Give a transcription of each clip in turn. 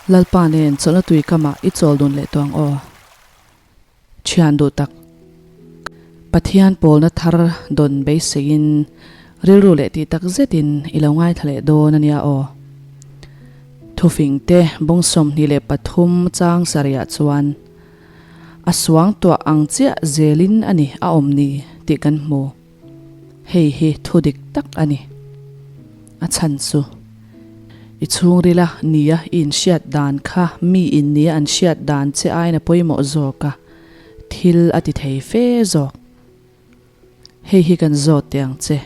Lalpa nen chawlhna tui kamah i chawl dun leh tawh ang aw. Thian duh tak. Pathian pawlna thar dawn beiseiin rilru leh tih tak zetin i lo ngaithla leh dawn a nia aw. Thufing te bung 23 chang sarihah chuan a suang tuah ang chiah zelin a ni a awm ni tih kan hmu. Hei hi thu dik tak a ni. A chhan chu i chhungrila nia i inhriat dan kha mi in nia an hriat dan che aiin a pawimawh zawk a, thil a ti thei fe zawk. Hei hi kan zawt teh ang che.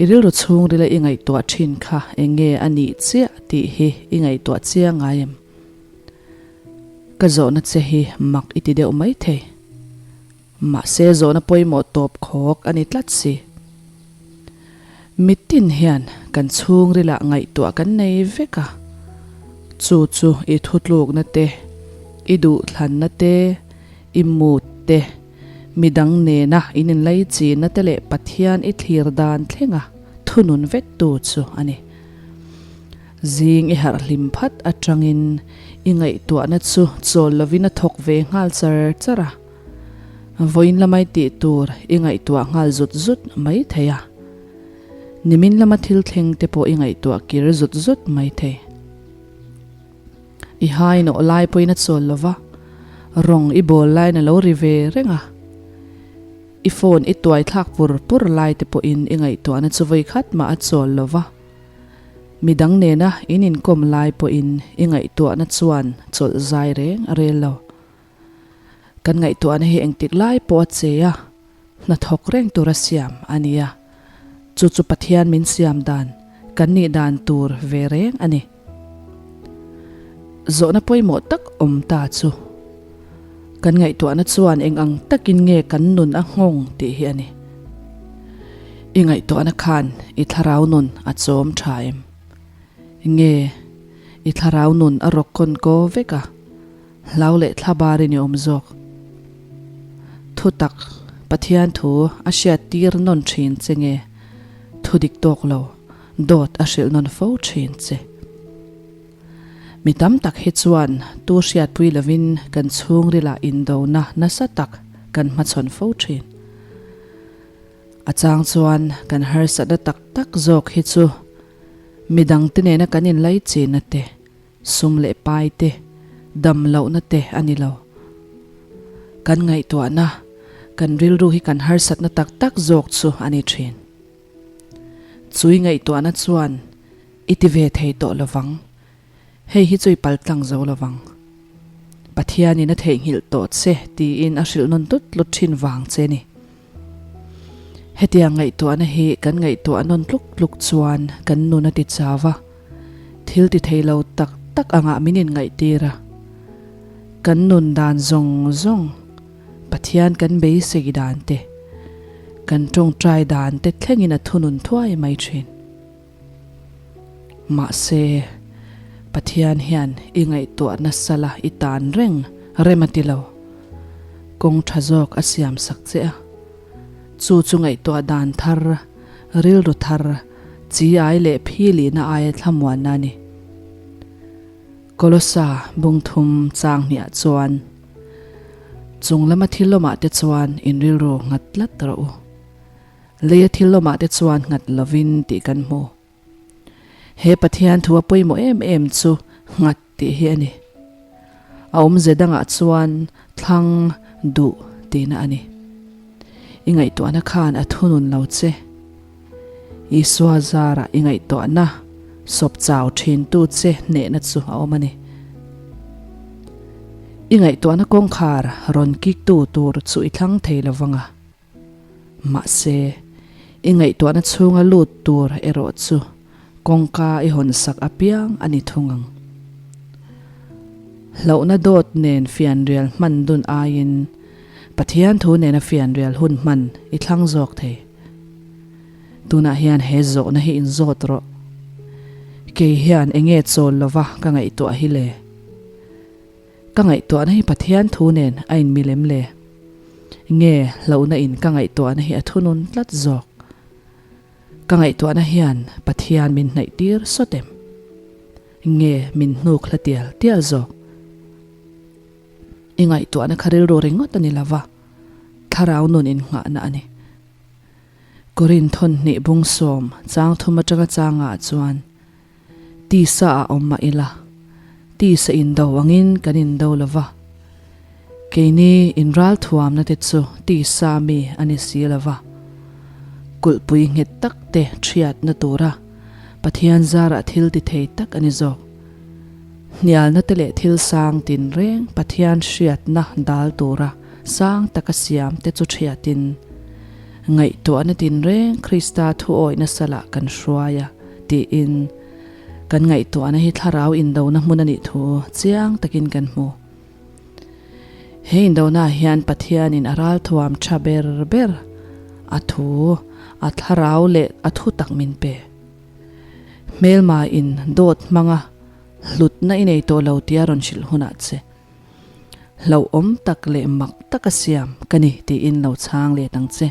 I rilru chhungrila i ngaihtuah thin kha eng nge a nih chiah tih hi i ngaihtuah chiang ngai em? Ka zawhna che hi mak i ti deuh maithei. Mahse zawhna pawimawh tawp khawk a ni tlat si. Mitin hian kan chhungrilah ngaihtuah kan nei vek a, chu chu i thutlukna te, i duhthlanna te, i mut te, midang nena in inlaichinna te leh Pathian i thlir dan thlenga thunun vektu chu a ni. Zing i harh hlim phat atangin i ngaihtuahna chu chawl lovin a thawk ve nghal char char a. Vawiin lamai tih tur i ngaihtuah nghal zut zut mai thei a. Nimin lama thil thleng te pawh i ngaihtuah kir zut zut mai thei. I hai nawh lai pawhin a chawl lo va, rawng i bawl laiin a lo ri ve reng a. I phone i tuai thlak pur pur lai te pawhin i ngaihtuahna chu vawi khat mah a chawl lo va. Midang nena in inkawm lai pawhin i ngaihtuahna chuan chawlh zai reng a rel lo. Kan ngaihtuahna hi engtik lai pawh a che a, hnathawk reng tura siam a ni a. Chu chu Pathian min siam dan, kan nih dan tur ve reng a ni. Zawhna pawimawh tak awm ta chu, kan ngaihtuahna chuan eng ang takin nge kan nun a nghawng tih hi a ni. I ngaihtuahna khan i thlarau nun a chawm tha em? Nge i thlarau nun a rawk kawn kaw vek a? Hlau leh thla barin i awm zawk. Thutak, Pathian thu a hriat tir nawn thin che nge thu dik tawk lo, dawt a hrilh nawn fo thin che. Mi tam tak hi chuan tu hriatpui lovin kan chhungrilah indona nasa tak kan hmachhawn fo thin. A chang chuan kan harsatna tak tak zawk hi chu midangte nena kan inlaichinna te, Sum leh pai te, dam lohna te a ni lo. Kan ngaihtuahna, kan rilru hi kan harsatna tak tak zawk chu a ni thin. Chui ngaihtuahna chuan i ti ve thei tawh lovang, hei hi chu i paltlang zo lovang. Pathianin a theihnghilh tawh che tiin a hrilh nawn tlut tlut thin vang che ni. Hetiang ngaihtuahna hi kan ngaihtuah nawn tluk tluk chuan kan nun a ti chau a. Thil ti thei lo tak tak angah min inngaihtir a, kan nun dan zawng zawng, Pathian kan beisei dan te, kan tawngtai dan te thlengin a thunun thuai mai thin. Mahse, Pathian hian i ngaihtuah nasa la i tan reng rem a ti lo. Kawng tha zawk a siam sak che a. Chu chu ngaihtuah dan thar, rilru thar, chi ai leh phi lihna aia thlamuanna a ni. Kolosa bungthum chang hniah chuan chung lama thil lawmah te chuan in rilru nghat tlat rawh u. Leia thil lawmah te chuan nghat lovin tih kan hmu. He Pathian thu a pawimawh em em chu nghat tih hi a ni. A awmze dangah chuan thlang duh tihna a ni. I ngaihtuahna khan a thunun lo che. Isua zarah i ngaihtuahna sawp chau thintu che hnehna chu a awm a ni. I ngaihtuahna kawngkhar rawn kiktu tur chu i thlang thei lo vang a. Mahse, i ngaihtuahna chhunga lut tur erawh chu kawngka i hawn sak apiang a ni thung ang. Hlauhna dawt nen fianrial hman dun aiin Pathian thu nena fianrial hun hman i thlang zawk thei. Tunah hian he zawhna hi inzawt rawh. Kei hian enge chawl lova ka ngaihtuah hi le? Ka ngaihtuahna hi Pathian thu nen a inmilem le? Nge hlauhna in ka ngaihtuahna hi a thunun tlat zawk? Ka ngaihtuahna hian Pathian min hnaih tir sawt em? Nge min hnuk hla tial tial zawk? I ngaihtuahna kha rilru ringawt a ni lo va, thlarau nun innghahna a ni. Korin thawnhnih bung sawm chang thum atanga changah chuan tisa ah awm mah ila, tisa indo angin kan indo lo va, keini inral thuamna te chu tisa mi a ni si lo va, kulhpui nghet tak te thiatna tura Pathian zarah thil ti thei tak a ni zawk. Hnialna te leh thil sang tinreng Pathian hriatna dal tura sang taka siam te chu thiatin, ngaihtuahna tinreng Krista thuawihna salah kan hruai a tiin kan ngaihtuahna hi thlarau indona hmun a nih thu chiang takin kan hmu. He indona hian Pathianin a ralthuam tha ber ber a thu, a thlarau leh a thutak min pe. Hmelma in dawt hmanga hlutna i nei tawh lo tia rawn hrilh hunah che hlauhawm tak leh mak taka siam ka ni tiin lo chhang let ang che.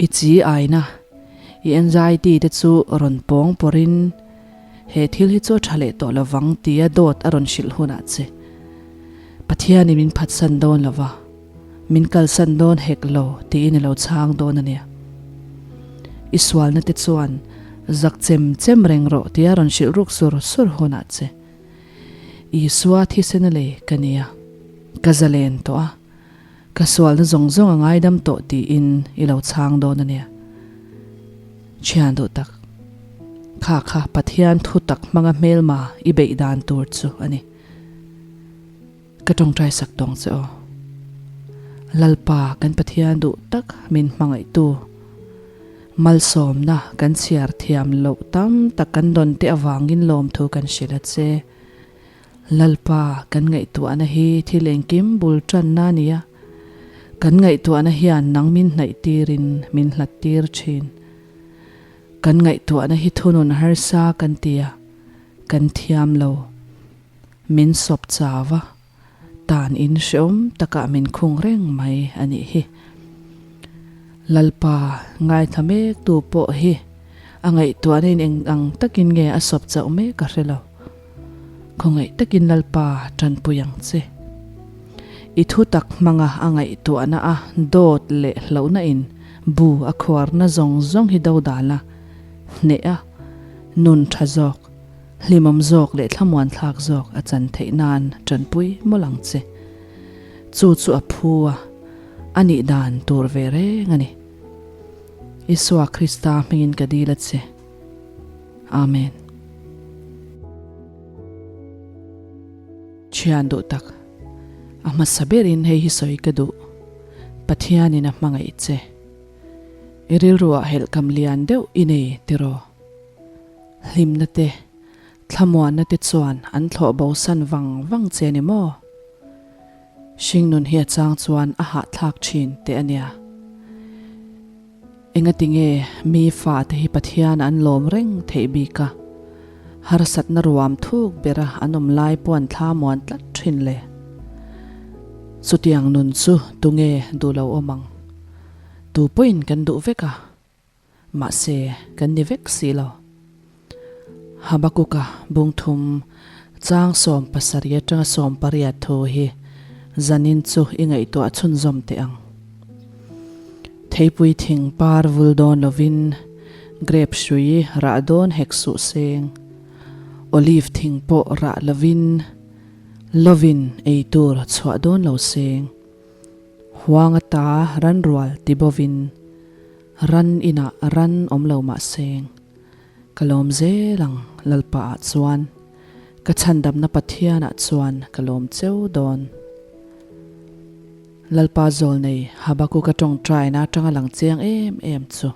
I chi aina, i anxiety te chu rawn pawng pawrhin he thil hi chu a tha leh tawh lovang tia dawt a rawn hrilh hunah che Pathianin min phatsan dawn lova, min kalsan dawn hek lo tiin i lo chhang dawn a nia. I sualna te chuan zak chem chem reng rawh tia rawn hrilh ruk sur sur hunah che Isua thisena lei ka nia, ka zalen tawh a, ka sualna zawng zawng a ngaidam tawh tiin i lo chhang dawn a nia. Thian duh tak, kha kha Pathian thu tak hmanga hmelma i beih dan tur chu a ni. Ka tawngtai sak tawng che aw. Lalpa kan Pathian duh tak min hmangaihtu. Malsawmna kan chhiar thiam loh tam tak kan dawn te avangin lawmthu kan hrilh a che. Lalpa kan ngaihtuahna hi thil engkim bul tanna a ni a. Kan ngaihtuahna hian nang min hnaih tirin min hlat tir thin. Kan ngaihtuahna hi thunun harsa kan ti a, kan thiam lo. Min sawp chau a, tan in hreawm takah min khung reng mai a nih hi. Lalpa ngaithla mek tu pawh hi a ngaihtuahna in eng ang takin nge a sawp chauh mek ka hre lo. Khawngaih takin Lalpa tanpui ang che. I thu tak hmanga a ngaihtuahna a dawt leh hlauhna in bu a khuarna zawng zawng hi dodal a, hneh a, nun tha zawk. Hlimawm zawk leh thlamuan thlak zawk a chan theih nan tanpui mawlh ang che. Chu chu a phu a, a nih dan tur ve reng a ni. Isua Krista hmingin ka dil a che. Amen. Thian duh tak, a hmasa berin hei hi sawi ka duh, Pathianin a hmangaih che. I rilruah helhkam lian deuh i nei tiraw? Hlimna te, thlamuanna te chuan an thlawh bosan vang vang che ni maw? Hringnun hi a chang chuan a hahthlak thin teh a nia. Engatinge mi fate hi Pathian an lawm reng theih bik a, harsatna ruam thuk bera an awm lai pawh an thlamuan tlat thin le? Chutiang nun chu tunge duh lo awm ang? Tu pawhin kan duh vek a. Mahse, kan ni vek si lo. Habakuka bungthum chang 70 atanga 80 thu hi zanin chu i ngaihtuah chhunzawm teh ang. Theipui thing par vul dawn lovin grape hrui rah dawn hek suh seng, olive thing pawh rah lovin lovin ei tur chhuah dawn lo seng, huang ata ranrual ti bovin Ran inah ran awm lo mah seng. Ka lawm zel ang Lalpa ah chuan. Ka chhandamna Pathian ah chuan ka lawm cheu dawn. Lalpa zawlnei Habakuka tawngtaina atanga lang chiang em em chu.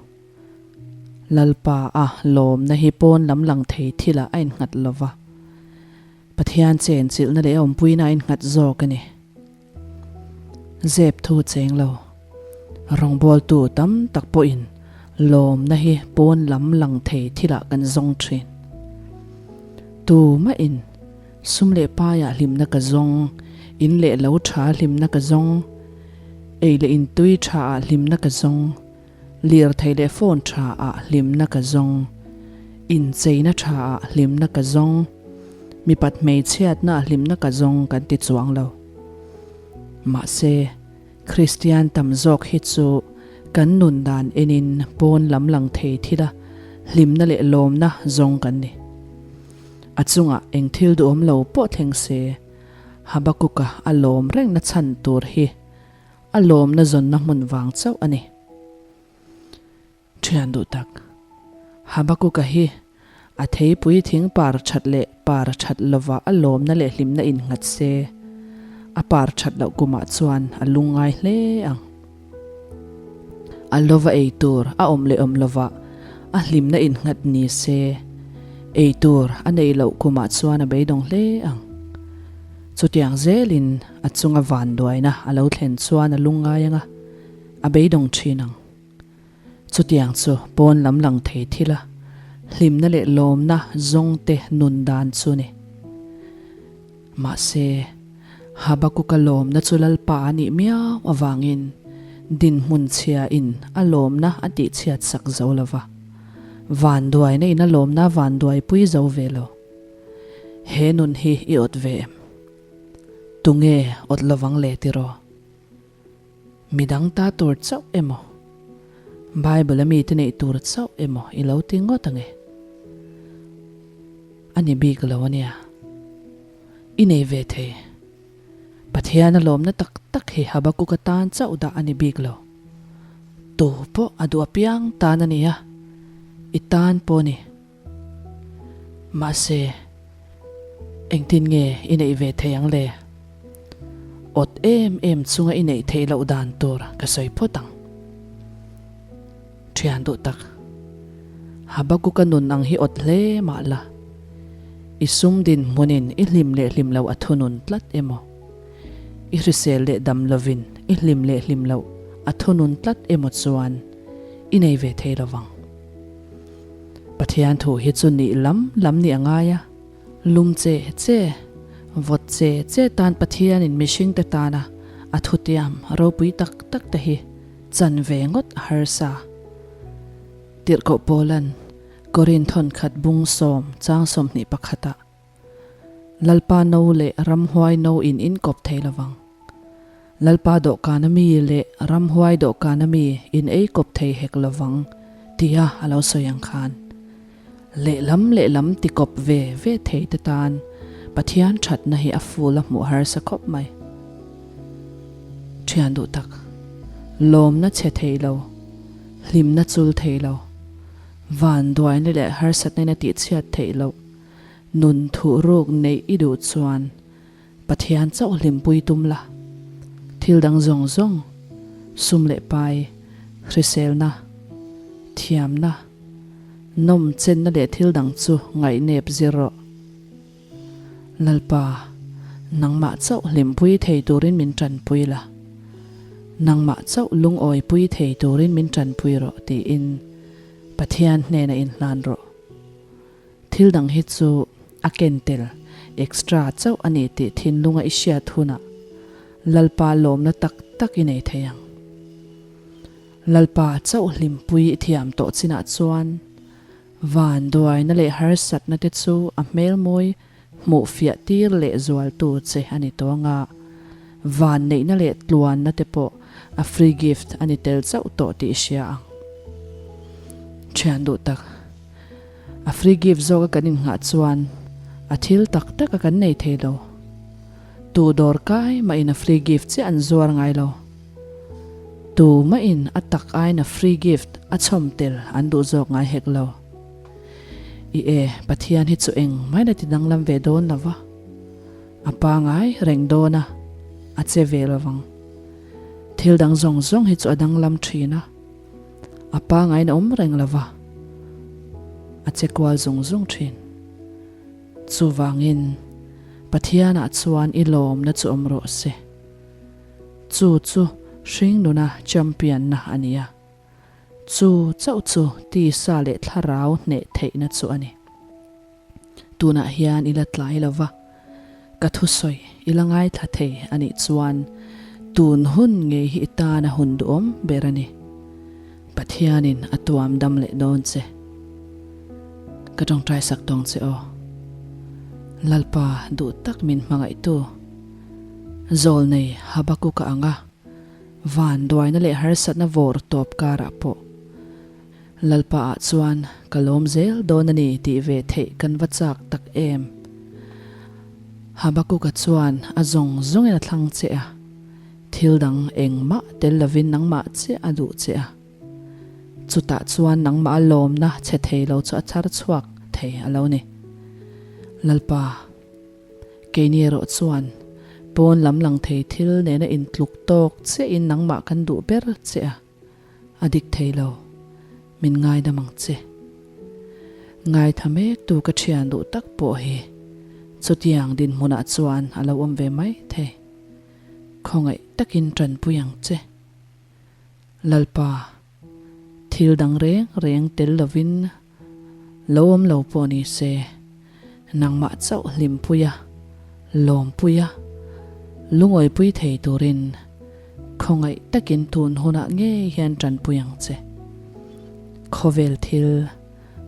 Lalpa a lawmna hi pawn lam lang thei thilah a innghat lova. Pathian chenchilhna leh a awmpuina a innghat zawk a ni. Zep thu cheng lo. Rawngbawltu tam tak pawhin lawmna hi pawn lam lang thei thilah kan zawng thin. Tumahin sum leh paiah hlimna ka zawng, in leh lo tha hlimna ka zawng, ei leh intui tha ah hlimna ka zawng, lirthei leh phone tha ah hlimna ka zawng. Incheina tha ah hlimna ka zawng, mipat hmeichhiatna ah hlimna ka zawng kan ti chuang lo. Mahse, Kristian tam zawk hi chu kan nun dan enin pawn lam lang thei thila hlimna leh lawmna zawng kan ni. A chungah eng thil duhawm lo pawh thleng se, Habakuka a lawm rengna chhan tur hi a lawmna zawnna hmun vang chauh a ni. Thian duh tak, Habakuka hi a theipui thing par that leh par that lova a lawmna leh hlimna innghat se, a par that loh kumah chuan a lungngai hle ang. A lova ei tur a awm leh awm lova a hlimna innghat ni se, ei tur a neih loh kumah chuan a beidawng hle ang. Chutiang zelin a chunga vanduaina a lo thlen chuan a lungngai ang a, a beidawng thin ang. Chutiang chu pawn lam lang thei thil a, hlimna leh lawmna zawngte nun dan chu ni. Mahse, Habakuka lawmna chu Lalpa a nih miau avangin dinhmun chhia in a lawmna a tihchhiat sak zo lo va, vanduaina in a lawmna a vanduaipui zo ve lo. He nun hi i awt ve em? Tunge awt lovang le tiraw? Midang ta tur chauh emaw, Bible a mite neih tur chauh emaw i lo ti ngawt ange. A ni bik lo ania. I nei ve thei. Pathian a lawmna tak tak hi Habakuka tan chauh dah a ni bik lo. Tu pawh a duh apiang tan a nia, i tan pawh a ni. Mahse, engtin nge i neih ve thei ang le? Awt em em chunga i neih theih loh dan tur ka sawi phawt ang. Thian duh tak, Habakuka nun ang hi awt hle mah la, i sum dinhmunin i hlim leh hlim loh a thunun tlat emaw, i hrisel leh dam lovin i hlim leh hlim loh a thunun tlat emaw chuan i nei ve thei lovang. Pathian thu hi chu nih lam lam nih a ngai a, lum che che, vawt che che tan Pathianin mihringte tana a thutiam ropui tak tak te hi chan ve ngawt a harsa. Tirhkoh Paulan Korinth thawnkhat bung sawm chang 21 ah, Lalpa no leh ramhuai no in inkawp thei lovang. Lalpa dawhkana mi leh ramhuai dawhkana mi in ei kawp thei hek lovang tia a lo sawi ang khan. Lehlam lehlam ti kawp ve ve thei te tan Pathian thatna hi a ful a hmuh harsa khawp mai. Thian duh tak, lawmna chhe thei lo, hlimna chul thei lo, vanduaina leh harsatna in a tihchhiat theih loh, Nun thuh ruk neih i duh chuan Pathian chauh hlimpui tum la. Thil dang zawng zawng, sum leh pai, hriselna, thiamna, nawm chenna leh thil dang chu ngaihnep zir rawh. Lalpa, nangmah chauh hlimpui thei turin min tanpui la. Nangmah chauh lungawipui thei turin min tanpui rawh tiin Pathian hnenah inhlan rawh. Thil dang hi chu a ken tel, extra, chauh a ni tih thinlunga i hriat hunah Lalpa lawmna tak tak i nei thei ang. Lalpa chauh hlimpui i thiam tawh chinah chuan vanduaina leh harsatna te chu a hmelmawi hmuh fiah tir leh zualtu che a ni tawh anga, vanneihna leh tluanna te pawh a free gift a ni tel chauh tawh tih i hria ang. Thian duh tak. A free gift zawk a kan innghah chuan a thil tak tak a kan nei thei lo. Tu dawr kai mah in a free gift chiah an zuar ngai lo. Tu mah in a tak aiin a free gift a chhawm tel an duh zawk ngai hek lo. I e, Pathian hi chu eng main a ti danglam ve dawn lo va. A pangai reng dawn a, a che ve lo vang. Thil dang zawng zawng hi chu a danglam thin a. A pangaiin a awm reng lo va, a che kual zung zung thin. Chuvangin, Pathianah chuan i lawmna chu awm rawh se. Chu chu hringnuna champion-na a ni a. Chu chauh chu tisa leh thlarau hneh theihna chu a ni. Tunah hian i la tlai lo va, ka thusawi i la ngaithla thei a nih chuan tun hun ngei hi i tana hun duhawm ber a ni. Pathianin a tuam dam leh dawn che. Ka tawngtai sak tawng che aw. Lalpa duh tak min hmangaihtu. Zawlnei Habakuka anga van duaina leh harsatna vawr tawp karah pawh Lalpa ah chuan ka lawm zel dawn a ni tih ve theih kan va chak tak em. Habakuka chuan a zawng zawngin a thlang che a, thil dang engmah tel lovin nangmah chiah a duh che a. Chutah chuan nangmah a lawmna che thei lo chu a chhar chhuak thei a lo ni. Lalpa, keini erawh chuan pawn lam lang thei thil nena intluk tawk chiahin nangmah kan duh ber che a, a dik thei lo, min ngaidam ang che. Ngaitha mektu ka thian duh tak pawh hi chutiang dinhmunah chuan a lo awm ve mai thei. Khawngaih takin tanpui ang che. Lalpa, thil dang reng reng tel lovin lo awm lo pawh ni se, nangmah chauh hlimpui a, lawmpui a, lungawipui thei turin khawngaih takin tun hunah ngei hian tanpui ang che. Khawvel thil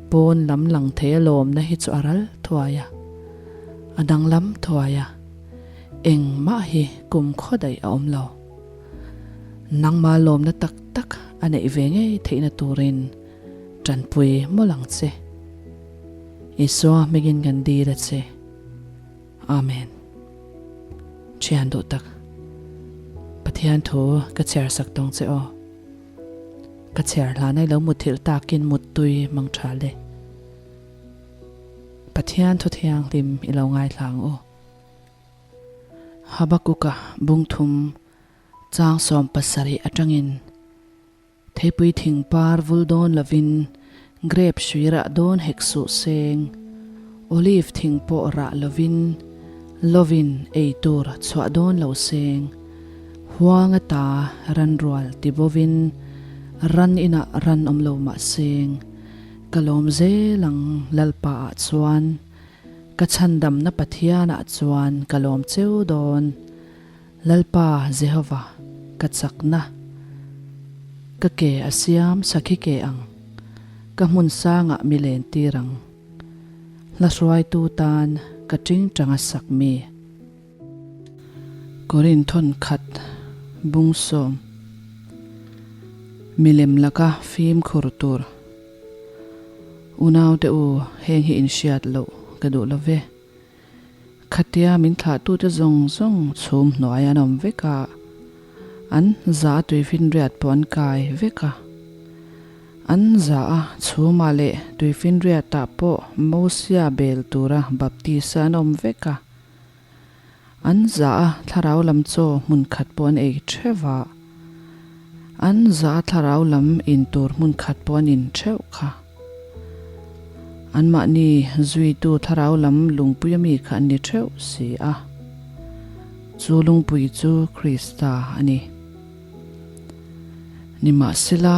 pawn lam lang thei a lawmna hi chu a ral thuai a, a danglam thuai a, engmah hi kumkhaw daih a awm lo. Nangma lawmna tak tak a neih ve ngei theihna turin tanpui mawlh ang che. Isua hmingin kan dil a che. Amen. Thian duh tak, Pathian thu ka chhiar sak tawng che aw. Ka chhiar hlan ai lo muthilh takin muttui mang tha le. Pathian thu thianghlim i lo ngaithla ang u. Habakuka bungthum chang 70 atangin Theipui thing par vul dawn lovin grape hrui rah dawn hek suh seng, olive thing pawh rah lovin lovin ei tur chhuah dawn lo seng, huang ata ran rual ti bovin ran inah ran awm lo mah seng, ka lawm zel ang Lalpa ah chuan. Ka chhandamna Pathianah chuan ka lawm cheu dawn. Lalpa Jehova, ka chakna, ka ke a siam sakhi ke ang, ka hmun sangah mi len tir ang. Hla hruaitu tan ka tingtang a sak mi. Korin thawnkhat bung sawm milem laka fimkhur tur. Unaute u, heng hi inhriat loh ka duh lo ve. Khatia min thlahtute zawng zawng chhum hnuai an awm vek a, an za a tuifinriat pawh an kai vek a. An za a chhumah leh tuifinriatah pawh Mosia bel tura baptisa an awm vek a. An za a thlarau lam chaw hmun khat pawh an ei theuh a, an za a thlarau lam in tur hmun khat pawh an in theuh kha. Anmahni zuitu thlarau lam lungpui ami kha an ni theuh si a, chu lungpui chu Krista a ni. Nimahsela,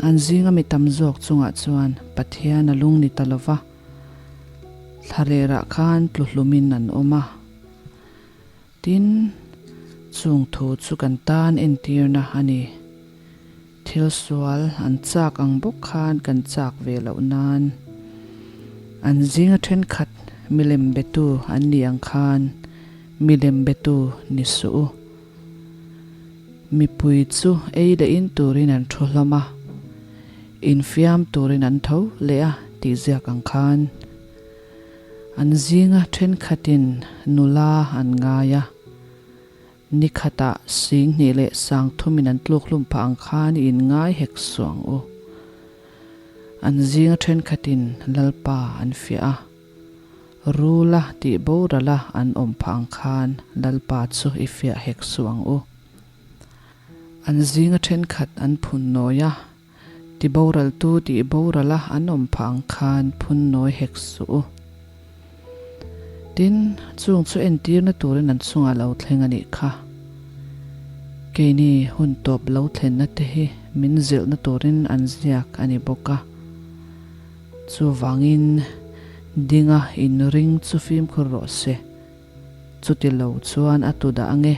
an zinga mi tam zawk chungah chuan Pathian a lung ni ta lova. Thlarerah khan tluhlumin an awm a, tin, chung thu chu kan tan entirna a ni. Thil sual an chak ang bawk khan kan chak ve loh nan an zinga thenkhat milem betu an ni ang khan milem betu ni suh u. Mipui chu ei leh in turin an thu hlawm a. Infiam turin an tho leh a tih ziak ang khan an zinga thenkhatin nula an ngai a, ni khatah singhnih leh sangthumin an tluk hlum phah ang khan i inngai hek suh ang u. An zinga thenkhatin Lalpa an fiah a, Rula tih borala an awm phah ang khan Lalpa chu i fiah hek suh ang u. An zinga thenkhat an phun nawi a, ti boraltu tih borala an awm phah ang khan phun nawi hek suh u. Tin, chung chu entirna turin an chungah lo thleng a nih kha. Keini hun tawp lo thlenna te hi min zilhna turin an ziak a ni bawk a. Chuvangin, dinga inring chu fimkhur rawh se. Chuti lo chuan a tu dah ange.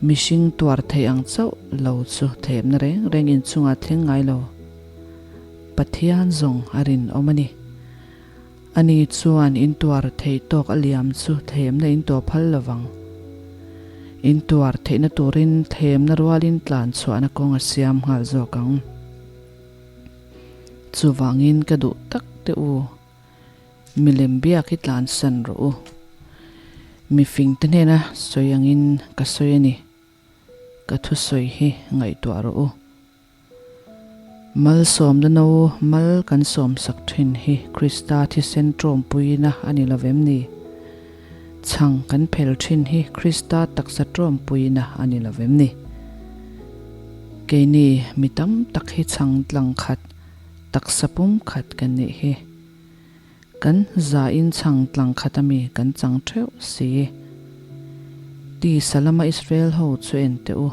Mihring tuar theih ang chauh lo chu thlemna reng reng inchungah thleng ngai lo. Pathian zawng a rinawm a ni. Ani chuan in tuar theih tawk a liam chu thlemna in tuah phal lo vang. In tuar theihna turin thlemna rualin tlan chhuahna kawng a siam nghal zawk ang. Chuvangin ka duh tak teh u, milem biak hi tlansan rawh u. Mifingte hnena sawi angin ka sawi a ni. Ka thusawi hi ngaihtuah rawh u. Malsawmna no mal kan sawmsak thin hi Krista thisen tawmpuina a ni lovem ni? Chhang kan phel thin hi Krista taksa tawmpuina a ni lovem ni? Keini mi tam tak hi chhang tlang khat, taksa pum khat kan nih hi. Kan zain chhang tlang khat ami kan chang theuh si. Tisa lama Israel ho chu en teh u.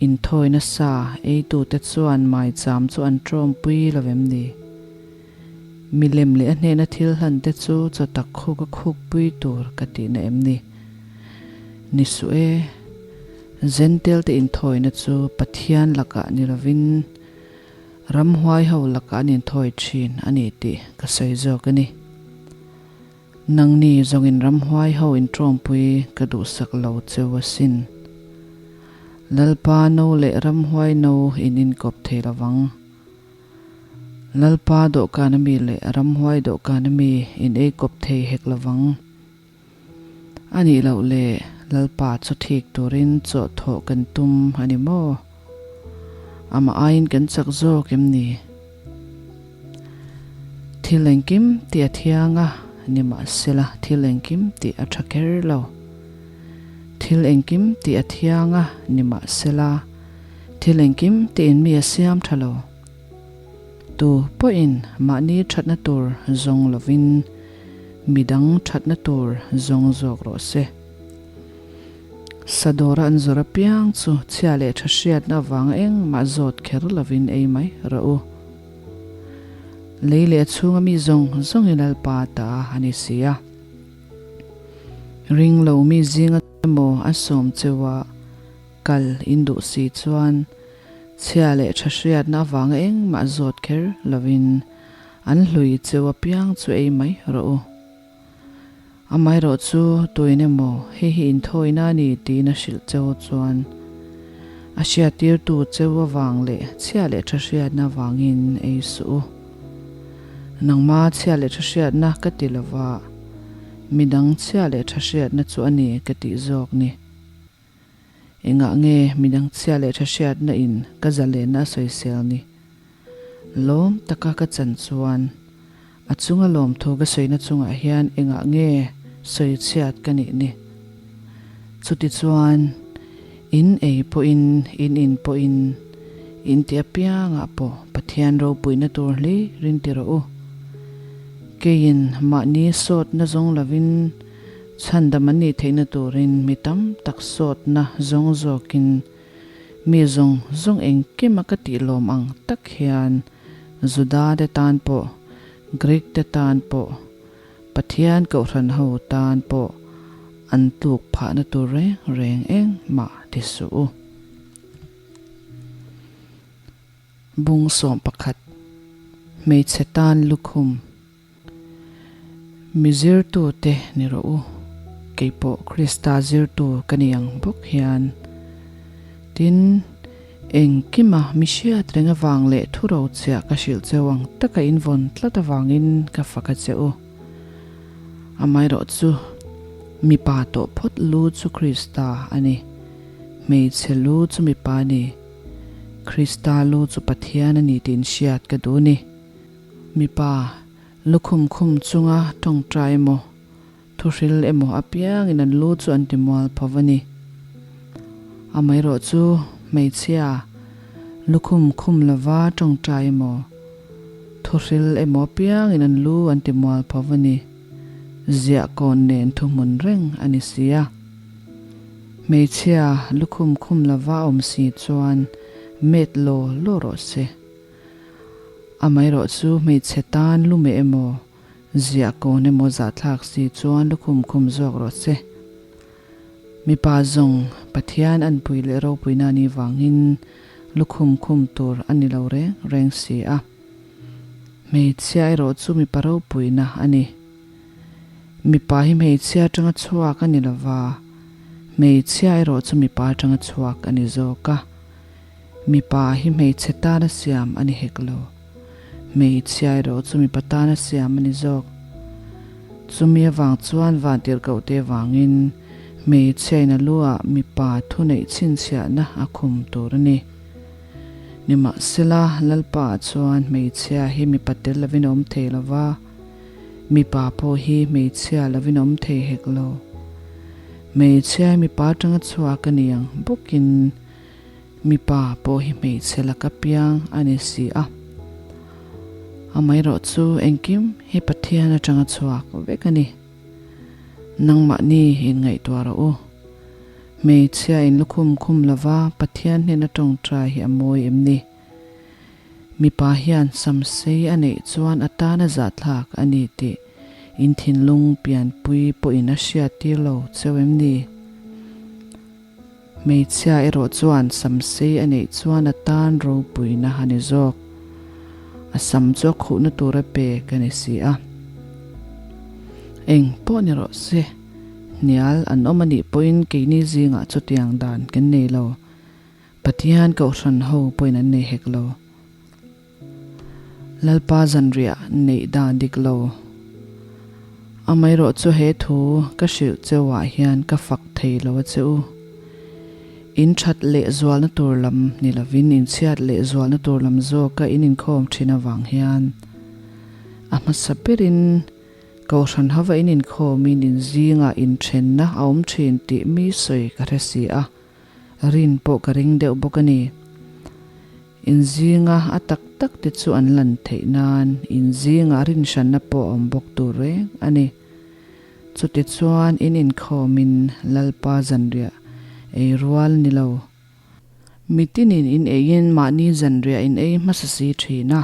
Inthawi nasa eitute chuan maicham chu an tawmpui lo em ni? Milem leh a hnehna thil hlan te chu chaw tak khuk a khukpui tur ka tihna em ni? Ni suh e, Jentail te inthawina chu Pathian lakah ni lovin Ramhuai ho lakah an inthawi thin a ni tih ka sawi zawk a ni. Nangni zawngin ramhuai ho intawmpui ka duhsak lo cheu asin. Lalpa no leh ramhuai no in inkawp thei lovang. Lalpa dawhkan ami leh ramhuai dawhkan ami in eikawp thei hek lovang. A nih loh leh Lalpa chu thik turin chaw thawh kan tum a ni maw? Amah aiin kan chak zawk em ni? Thil engkim tih a thiang a, nimahsela thil engkim tih a tha kher lo. Thil engkim tih a thiang a, nimahsela thil engkim tiin mi a siam tha lo. Tu pawhin mahni thatna tur zawng lovin Midang thatna tur zawng zawk rawh se. Sadawra an zawr apiang chu chhia leh tha hriatna avanga engmah zawt kher lovin ei mai rawh u. Lei leh a chhunga mi zawng zawng hi Lalpa ta a ni si a. Ring lo mi zinga emaw a sawm cheuha kal in duh si chuan chhia leh tha hriatna avanga engmah zawt kher lovin An hlui cheu apiang chu ei mai rawh u. Amaherawh chu tuin emaw hei hi inthawina a ni tiin a hrilh cheu chuan a hriattirtu cheu avang leh chhia leh tha hriatna avangin ei suh u. Nangma chhia leh tha hriatna ka ti lova, midang chhia leh tha hriatna chu a ni ka tih zawk ni. Engah nge midang chhia leh tha hriatna in ka zalenna a sawisel ni? Lawm taka ka chan chuan a chunga lawmthu ka sawina chungah hian engah nge sawi chhiat ka nih ni? Chutichuan, in ei pawhin, in in pawhin, in ti apiangah pawh Pathian ropuina tur hlirin ti rawh u. Keiin mahni sawtna zawng lovin chhandam an nih theihna turin mi tam tak sawtna zawng zawkin Mi zawng zawng engkima ka tih lawm ang tak hian Juda te tan pawh, Greek te tan pawh, Pathian Kohhran ho tan pawh an tluk phahna tur reng reng engmah ti suh u. Bung 11, Hmeichhe tan lukhum. Mi zirtute ni rawh u, kei pawh Krista zirtu ka ni ang bawk hian. Tin, engkima mi hriat reng avang leh thu rochiah ka hrilh cheu ang taka in vawn tlat avangin ka fak a che u. Amaherawhchu, mipa tawh phawt lu chu Krista a ni, hmeichhe lu chu mipa a ni, Krista lu chu Pathian a ni tih inhriat ka duh ni. Mipa, lukhum khum chunga tawngtai emaw, thuhril emaw apiangin an lu chu an ti mual pho a ni. Amaherawh chu hmeichhia, lukhum khum lova tawngtai emaw, thuhril emaw apiangin an lu an ti mual pho a ni. Ziah kawn nen thuhmun reng a ni si a. Hmeichhia, lukhum khum lova awm si chuan met law law rawh se. Amaherawh chu hmeichhe tan lumeh emaw, ziah kawn emaw zahthlak si chuan lukhum khum zawk rawh se. Mipa zawng Pathian anpui leh ropuina a nih vangin lukhum khum tur a ni lo reng reng si a. Hmeichhia erawh chu mipa ropuina a ni. Mipa hi hmeichhia atanga chhuak a ni lova, hmeichhia erawh chu mipa atanga chhuak a ni zawk a. Mipa hi hmeichhe tana siam a ni hek lo. Hmeichhia erawh chu mipa tana siam a ni zawk. Chumi avang chuan vantirhkohte vangin hmeichhiain a lu ah mipa thuneih chhinchhiahna a khum tur a ni. Nimahsela, Lalpa ah chuan hmeichhia hi mipa tel lovin a awm thei lova, mipa pawh hi hmeichhia lovin a awm thei hek lo. Hmeichhia hi mipa atanga chhuak a ni ang bawkin, Mipa pawh hi hmeichhe laka piang a ni si a, amaherawh chu engkim hi Pathian atanga chhuak vek a ni. Nangmahni inngaihtuah rawh u. Hmeichhia in lukhum khum lova Pathian hnena tawngtai hi a mawi em ni? Mipa hian samsei a neih chuan a tana zahthlak a ni tih in thinlung pianpui pawhin a hriattir lo cheu em ni? Hmeichhia erawh chuan samsei a neih chuan a tan ropuina a ni zawk. A sam chu a khuhna tura pek a ni si a. Eng pawh ni rawh se, hnial an awm a nih pawhin keini zingah chutiang dan kan nei lo. Pathian kohhran ho pawhin an nei hek lo. Lalpa zanriah neih dan dik lo. Amaherawh chu he thu ka hrilh cheu ah hian ka fak thei lo a che u. In that leh zualna tur lam ni lovin in chhiat leh zualna tur lam zawka in inkhawm thin avang hian a hmasa berin Kohhran hava in inkhawmin in zingah inthenna a awm thin tih mi sawi ka hre si a. Rin pawh ka ring deuh bawk a ni. In zinga a tak tak te chu an lan theih nan in zingah rinhranna pawh a awm bawk tur reng a ni. Chutichuan in inkhawmin Lalpa zanriah ei rual ni lo. Mitinin in eiin mahni zanriah in ei hmasa si thin a.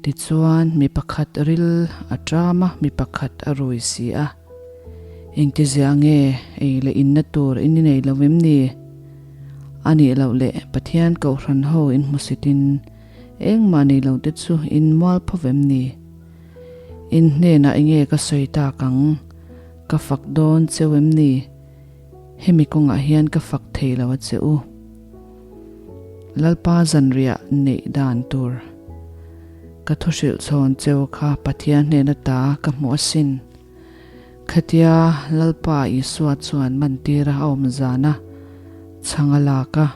Tichuan mi pakhat ril a ṭam a, mi pakhat a rui si a. Engtizia nge ei leh inna tur in i nei lo em ni? A nih loh leh Pathian Kohhran ho in hmusitin engmah nei lo te chu in mual pho vem ni? In hnenah enge ka sawi tak ang? Ka fak dawn cheu em ni? Hemi kawngah hian ka fak thei lo a che u. Lalpa zanriah neih dan tur ka thu hrilh chhawn cheu kha Pathian hnena ta ka hmuh asin. Khatia Lalpa Isua chuan mantira a awm zana chhang a lak a,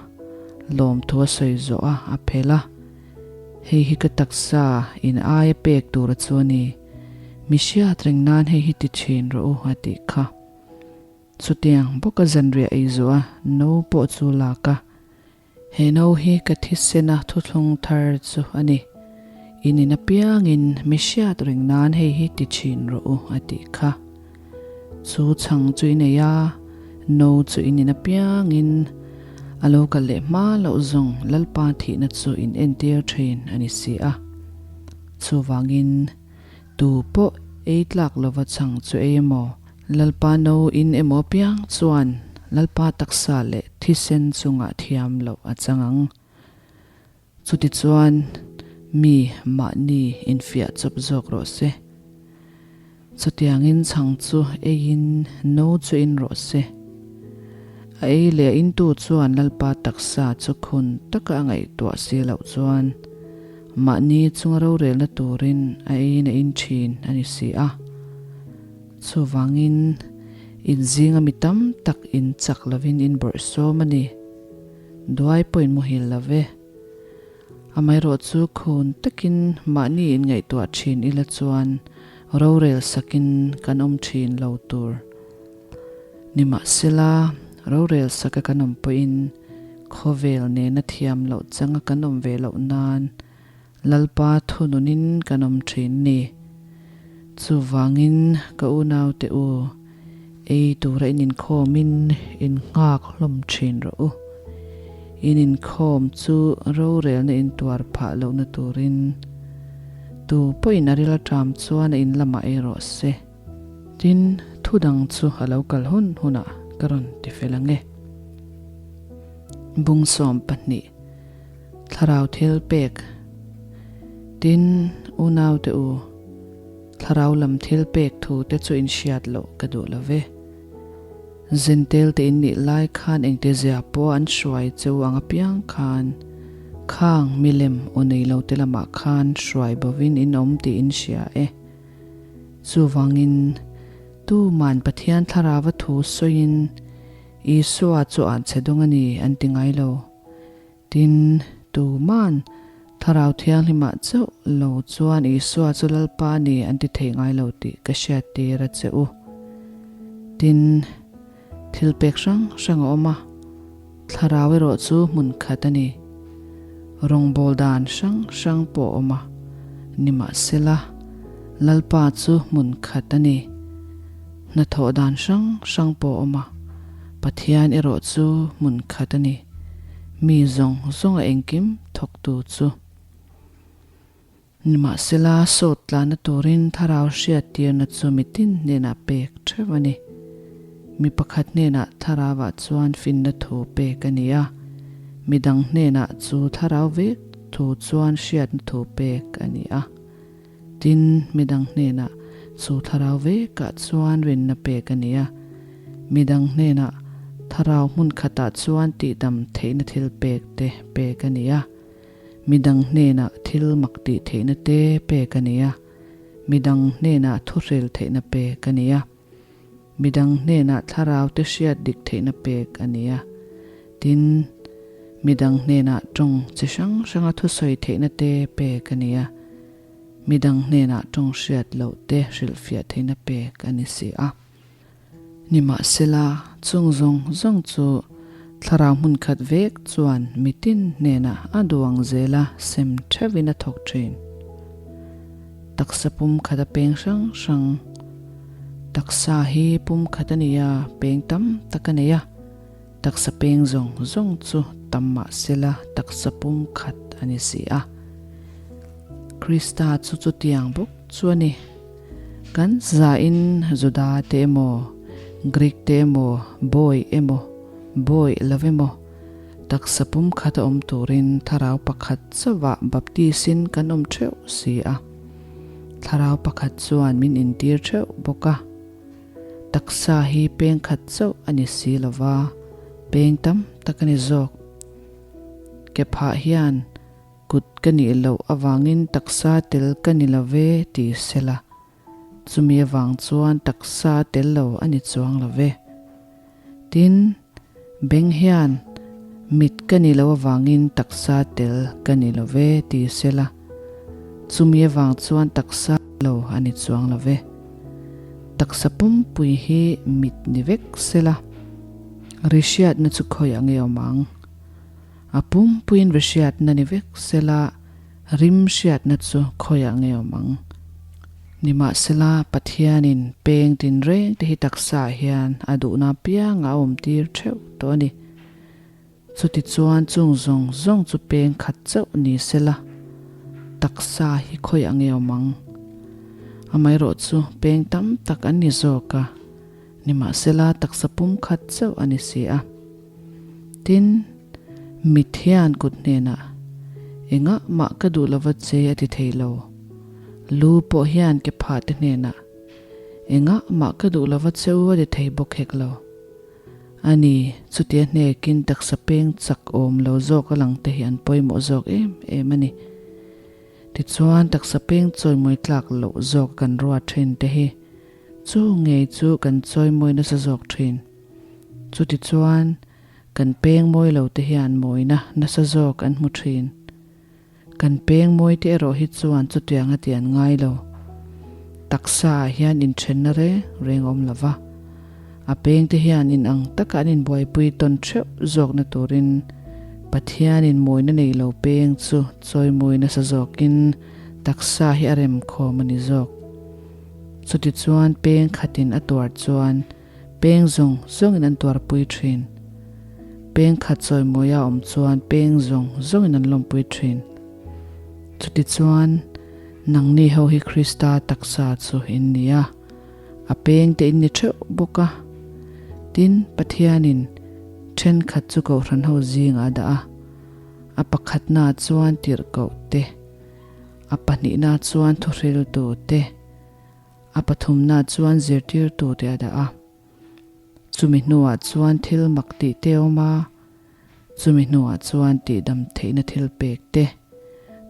lawmthu a sawi zawh a, a phel a. Hei hi ka taksa in aia pek tura chu a ni. Mi hriat reng nan hei hi ti thin rawh u a tih kha. Chutiang bawka zanriah ei zawh a no pawh chu lak a, He no hi ka thisena thuthlung thar chu a ni. In in apiangin mi hriat reng nan hei hi ti thin rawh u a tih kha. Chu chhang chu in ei a, no chu in in apiangin a lo kal leh hma loh zawng Lalpa thihna chu in entir thin a ni si a. Chuvangin tu pawh ei tlak lova chhang chu ei emaw, Lalpa no in emaw piang chuan Lalpa taksa leh thisen chungah thiam loh a chang ang. Chutichuan mi mahni infiah chawp zawk rawh se. Chutiangin chhang chu eiin no chu in rawh se. A ei leh a intu chuan Lalpa taksa chu khun taka a ngaihtuah si loh chuan mahni chunga rorelna turin a eiin a in thin a ni si a. Chuvangin, in zinga mi tam tak in chak lovin in bawrh sawm a ni. Duai pawh in muhil lo ve. Amaherawh chu khun takin mahni in ngaihtuah thin ila chuan rorel sakin kan awm thin lo tur. Nimahsela, rorel saka kan awm pawhin khawvel nena thiam loh changa kan awm ve loh nan Lalpa thununin kan awm thin ni. Chuvangin ka unaute u, ei tura in inkhawmin in nghak hlawm thin rawh u. In inkhawm chu rorelna in tuar phah lohna turin tu pawhin a ril aṭam chuan a in lamah ei rawh se. Tin, thu dang chu a lo kal hun hunah ka rawn ti fel ang e. Bung 12. Thlarau thil pek. Tin, Unaute u, thlarau lam thil pek thu te chu in hriat loh ka duh lo ve. Zentel te in nih lai khan engte zia pawh an hruai cheu ang apiang khan khang milem aw nei lo te lamah khan hruai bovin in awm tih in hria e. Chuvangin tuman Pathian thlarava thu sawiin Isua chu an chhe dawng a ni an ti ngai lo. Tin, tuman Thlarau Thianghlimah chauh lo chuan Isua chu Lalpa a ni an ti thei ngai lo tih ka hriattir a che u. Tin, thil pek hrang hrang a awm a, Thlarau erawh chu hmun khat a ni. Rawngbâwl dan hrang hrang pawh a awm a, nimahsela, Lalpa chu hmun khat a ni. Hnathawh dan hrang hrang pawh a awm a, Pathian erawh chu hmun khat a ni. Mi zawng zawng a engkim thawktu chu. Nimahsela, sawt tlanna turin thlarau hriattirna chu mitin hnenah pek theuh a ni. Mi pakhat hnenah thlarauah chuan finna thu pek a ni a, midang hnenah chu thlarau vek thu chuan hriatna thu pek a ni a. Tin, midang hnenah chu thlarau vekah chuan rinna pek a ni a, midang hnenah thlarau hmun khatah chuan tihdam theihna thil pek te pek a ni a, midang hnenah thil mak tih theihna te pek a ni a, midang hnenah thuhrel theihna pek a ni a. Midang hnenah thlarau te hriat dik theihna pek a ni a. Tin, midang hnenah tawng chi hrang hranga thusawi theihna te pek a ni a. Midang hnenah tawng hriat loh te hrilhfiah theihna pek a ni si a. Nimahsela, chung zawng zawng chu thlarau hmun khat vek chuan mitin hnenah a duang zela sem theuhin a thawk thin. Taksa pum khat a peng hrang hrang. Taksa hi pum khat a ni a, peng tam tak a nei a. Taksa peng zawng zawng chu tam mah sela taksa pum khat a ni si a. Krista chu chutiang bawk chu a ni. Kan zain Juda te emaw, Greek te emaw, bawi emaw, bawi lo emaw, Taksa pumkhat a awm turin thlarau pakhat chauhah baptisin kan awm theuh si a. Thlarau pakhat chuan min intir theuh bawk a. Taksa hi peng khat chauh a ni si lo va, peng tam tak a ni zawk. Ke phah hian kut ka nih loh avangin taksa tel ka ni lo ve ti sela. Chumi avang chuan taksa tel lo a ni chuang lo ve. Tin, beng hian mit ka ni lo avangin taksa tel ka ni lo ve ti sela, chumi avang chuan taksa lo a ni chuang lo ve. Taksa pumpui hi mit ni vek sela, ri hriatna chu khawiah nge awm ang? A pumpuiin ri hriatna ni vek sela, Rim hriatna chu khawiah nge awm ang? Nimahsela, Pathianin peng tinreng te hi taksaah hian a duhna apianga a awmtir theuh tawh a ni. Chutichuan chung zawng zawng chu peng khat chauh ni sela, taksa hi khawiah nge awm ang? Amaherawh chu peng tam tak an ni zawk a, nimahsela taksa pum khat chauh a ni si a. Tin, mit hian kut hnenah, Engah mah ka duh lova che a ti thei lo. Lu pawh hian ke phah te hnenah, Engah mah ka duh lova che u a ti thei bawk hek lo. A ni, chutia hnekin taksa peng chak awm lo zawk a lang te hi an pawimawh zawk em em a ni. Tichuan, taksa peng chawimawi tlak loh zawk kan ruat thin te hi chu ngei chu kan chawimawi nasa zawk thin. Chutichuan, kan peng mawi lo te hian mawina nasa zawk an hmu thin. Kan peng mawi te erawh hi chuan chutiang a ti an ngai lo. Taksa ah hian inthenna reng reng a awm lo va. A peng te hian inang taka an inbuaipui tawn theuh zawkna turin Pathianin mawina nei lo peng chu chawimawi nasa zawkin taksa hi a remkhawm a ni zawk. Chutichuan peng khatin a tuar chuan Peng zawng zawngin an tuarpui thin. Peng khat chawimawia awm chuan peng zawng zawngin an lawmpui thin. Chutichuan, nangni ho hi Krista taksa chu in ni a, a peng te in ni theuh bawk a. Tin, Pathianin thenkhat chu kohhran ho zingah a dah a, a pakhatnaah chuan tirhkoh te. A pahnihna chuan thuhriltu te, a pathumna chuan zirtirtu te a dah a. Chumi hnuah chuan thil mak tih te a awm a, chumi hnuah chuan tihdam theihna thil pek te,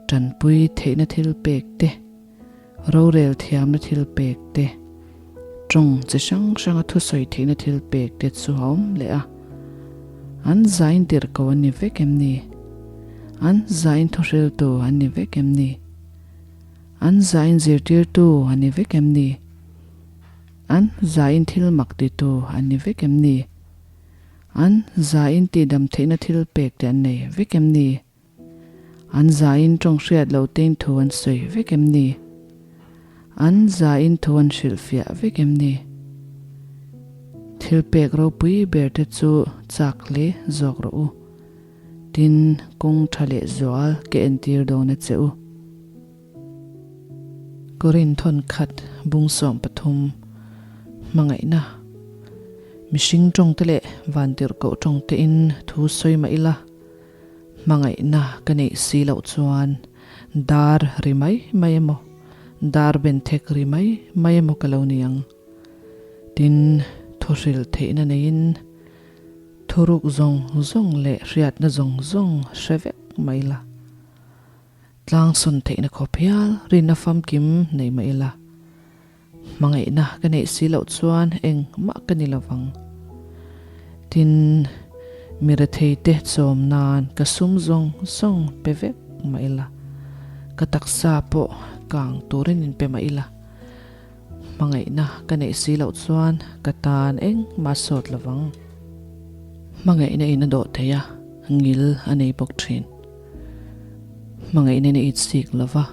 tanpui theihna thil pek te, rorel thiamna thil pek te, tawng chi hrang hranga thusawi theihna thil pek te chu a awm leh a. An zain tirh ko an ni vek em ni? An zain thuhriltu an ni vek em ni? An zain zirtirtu an ni vek em ni? An zain thil mak titu an ni vek em ni? An zain tihdam theihna thil pek te an nei vek em ni? An zain tawng hriat lo tein thu an sawi vek em ni? An zain thu an hrilhfiah vek em ni? Thil pek ropui ber te chu chak hle zawk rawh u. Tin, kawng tha leh zual ka entir dawn a che u. Korin thawnkhat bung 13 Hmangaihna Mihring tawngte leh vantirhkoh tawngtein thu sawi mah ila, hmangaihna ka neih si loh chuan dar ri mai mai emaw, dar benthek ri mai mai emaw ka lo ni ang. Tin, thuhrilh theihna neiin thuruk zawng zawng leh hriatna zawng zawng hre vek mah ila. Tlang sawn theihna khawp hial rinna famkim nei mah ila, hmangaihna ka neih si loh chuan engmah ka ni lovang. Tin, mi retheite chawm nan ka sum zawng zawng pe vek mah ila, ka taksa pawh kang turin in pe mah ila, Hmangaihna ka neih si loh chuan ka tan engmah sawt lovang. Hmangaihna in a dawh thei a, ngil a nei bawk thin. Hmangaihna in a itsik lova,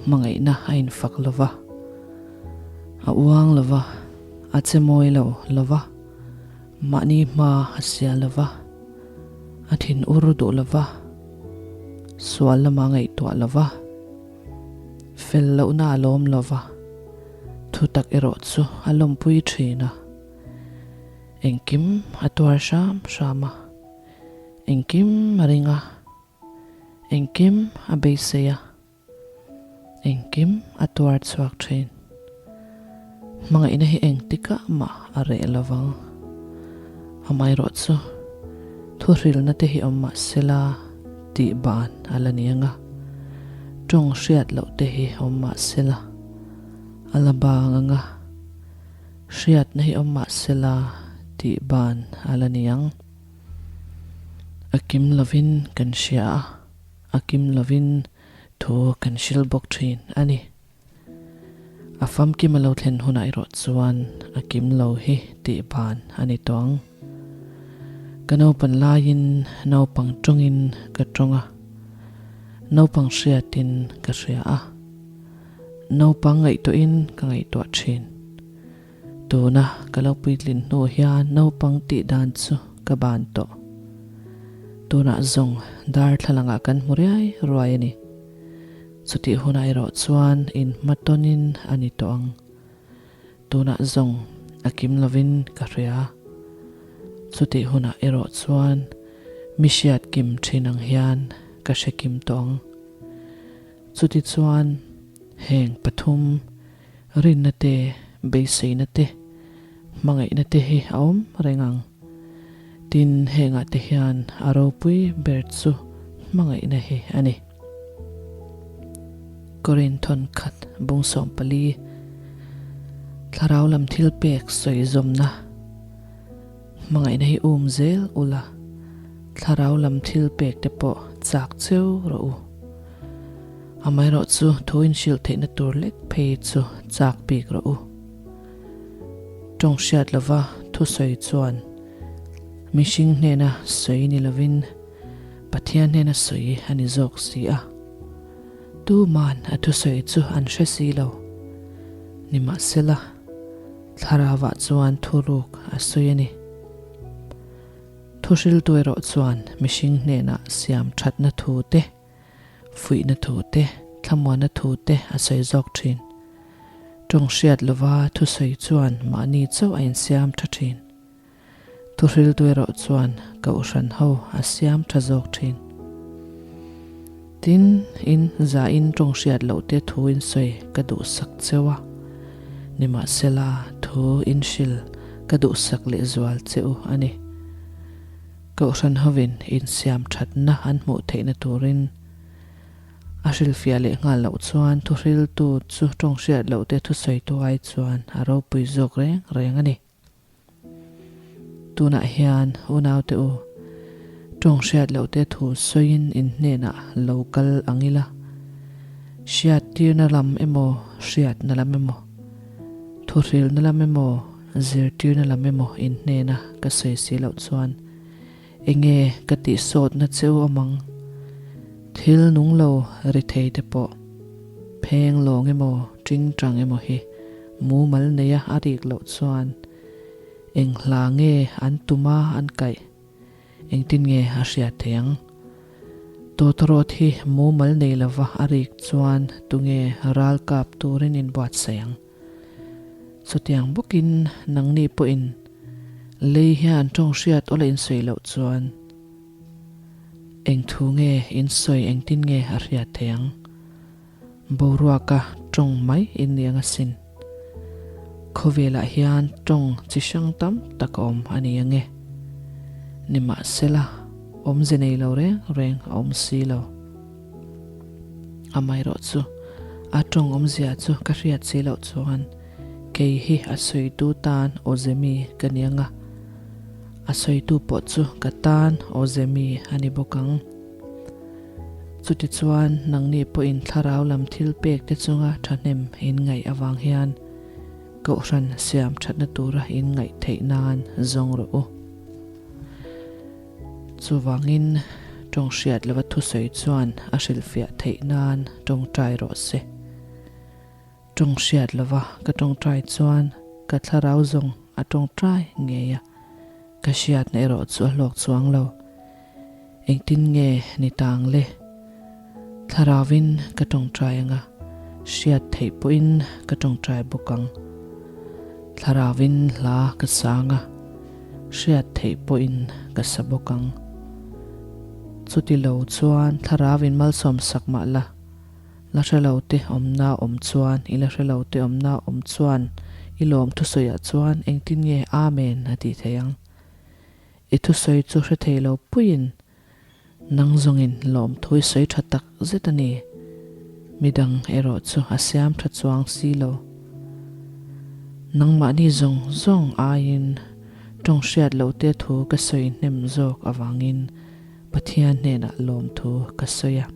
hmangaihna a infak lova, a uang lova, a che mawi lo lova, mahni hma a sia lova, a thin ur duh lova, sual lama ngaihtuah lova, Fel lohna a lawm lo va, thutak erawh chu a lawmpui thin a. Engkim a tuar hram hram a, engkim a ring a, engkim a beisei a, engkim a tuar chhuak thin. Hmangaihna hi engtikah mah a reh lo vang. Amaherawh chu thuhrilna te hi awm mah sela tih ban a la ni ang a, tawng hriat loh te hi awm mah sela a la bang ang a, hriatna hi awm mah sela tih ban a la ni ang. A kim lovin kan hria a, a kim lovin thu kan hril bawk thin a ni. A famkim a lo thlen hunah erawh chuan a kim lo hi tih ban a ni tawh ang. Ka naupan laiin naupang tawngin ka tawng a, naupang hriatin ka hria a, naupang ngaihtuahin ka ngaihtuah thin. Tuna ka lo puitlin hnu hian naupang tih dan chu ka ban tawh. Tunah zawng darthlalangah kan hmu riai ruai a ni. Chutih hunah erawh chuan inhmatawnin a ni tawh ang. Tunah zawng a kim lovin ka hria. Chutih hunah erawh chuan mi hriat kim thin ang hian ka hre kim tawh ang. Chuti chuan heng pathum rinna te, beiseina te, hmangaihna te hi a awm reng ang. Tin, hengah te hian a ropui ber chu hmangaihna hi a ni. Korinthon khat bung 14 Thlarau lam thil pek sawi zawmna Hmangaihna hi um zel ula, thlarau lam thil pek te pawh chak cheu rawh u. Amaherawhchu thu inhrilh theihna tur lek phei chu chak bik rawh u. Tawng hriat lova thusawi chuan mihring hnena sawi ni lovin Pathian hnena sawi a ni zawk si a. Tuman a thusawi chu an hre si lo. Nimahsela, thlarauah chuan thuruk a sawi a ni. Thuhriltu erawh chuan mihring hnenah siam thatna thu te, fuihna thu te, thlamuanna thu te a sawi zawk thin. Tawng hriat lova thusawi chuan mahni chauh a insiam tha thin. Thuhriltu erawh chuan Kohhran ho a siam tha zawk thin. Tin, in zain tawng hriat loh te thu in sawi ka duhsak cheu a, nimahsela thu in hril ka duhsak lehzual che u a ni. Kohhran hovin insiam thatna an hmuh theihna turin a hrilhfiah leh nghal loh chuan thuhriltu chu tawng hriat loh te thusawitu ai chuan a ropui zawk reng reng a ni. Tunah hian unaute u, tawng hriat loh te thu sawiin in hnenah lo kal ang ila, hriattirna lam emaw, hriatna lam emaw, thuhrilna lam emaw, zirtirna lam emaw in hnena ka sawi si loh chuan enge ka tihsawtna che u awm ang? Thil nung lo ri thei te pawh pheng lawng emaw, tingtang emaw hi Mumal neia a rik loh chuan eng hla nge an tum a an kaih? Engtin nge a hriat theih ang? Tawtawrawt hi mumal nei lova a rik chuan tunge ral kap turin inbuatsaih ang? Chutiang bawkin nangni pawhin lei hian tawng hriat awla insawi loh chuan eng thu nge insawi engtin nge a hriat theih ang? Boruaka tawng mai in ni ang asin. Khawvelah hian tawng chi hrang tam tak a awm a ni ang e. Nimahsela, awmze nei lo reng reng a awm si lo. Amaherawh chu, a tawng awmzia chu ka hriat si loh chuan kei hi a sawitu tan awze mi ka ni ang a, a sawitu pawh chu ka tan awze mi a ni bawk ang. Chutichuan, nangni pawhin thlarau lam thil pek te chunga thahnem in ngaih avang hian Kohhran siam thatna tura in ngaih theih nan zawng rawh u. Chuvangin, tawng hriat lova thusawi chuan a hrilhfiah theih nan tawngtai rawh se. Tawng hriat lova ka tawngtai chuan ka thlarau zawng a tawngtai ngei a, ka hriatna erawh chu a hlawk chuang lo. Engtin nge ni ta ang le? Thlarauvin ka tawngtai anga hriat theih pawhin ka tawngtai bawk ang. Thlarauvin hla ka sang a, hriat theih pawhin ka sa bawk ang. Chuti lo chuan thlarauvin malsawm sak mah la, La hre lo te awmna awm chuan, i la hre lo te awmna awm chuan, i lawm thusawiah chuan engtin nge Amen a tih theih ang? I thusawi chu hre thei lo puiin nang zawngin lawmthu i sawi tha tak zet a ni. Midang erawh chu a siam tha chuang si lo. Nangmahni zawng zawng aiin tawng hriat loh te thu ka sawi hnem zawk avangin Pathian hnenah lawmthu ka sawi a.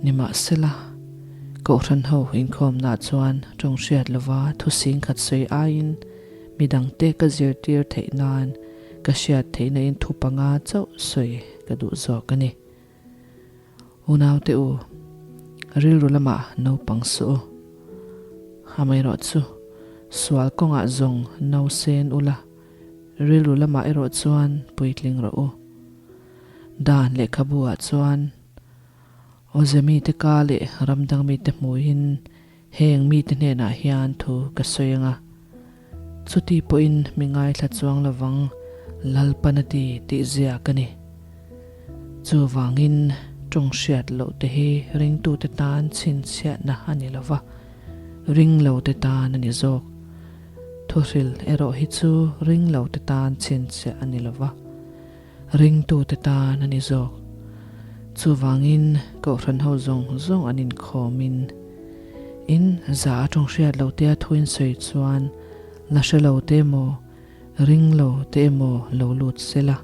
Nimahsela, Kohhran ho inkhawmnaah chuan tawng hriat lova thu singkhat sawi aiin midangte ka zirtir theih nan ka hriat theihna in thu panga chauh sawi ka duh zawk a ni. Unaute u, rilru lamah naupang suh u. Amaherawh chu, sual kawngah zawng nausen ula, rilru lamah erawh chuan puitling rawh u. Dan lehkhabu ah chuan Awze mite ka leh ramdang mite hmuhin heng mite hnenah hian thu ka sawi ang a, chuti pawhin mi ngaithla chuang lovang Lalpan a ti tih ziak a ni. Chuvangin tawng hriat loh te hi ringtute tan chhinchhiatna a ni lova, ring lote tan a ni zawk. Thuhril erawh hi chu ring lote tan chhinchhiah a ni lova. Ringtute tan a ni zawk. Chuvangin Kohhran ho zawng zawng an inkhawmin in za a tawng hriat lo te a thu in sawi chuan la hre lo te emaw ring lo te emaw lo lut se la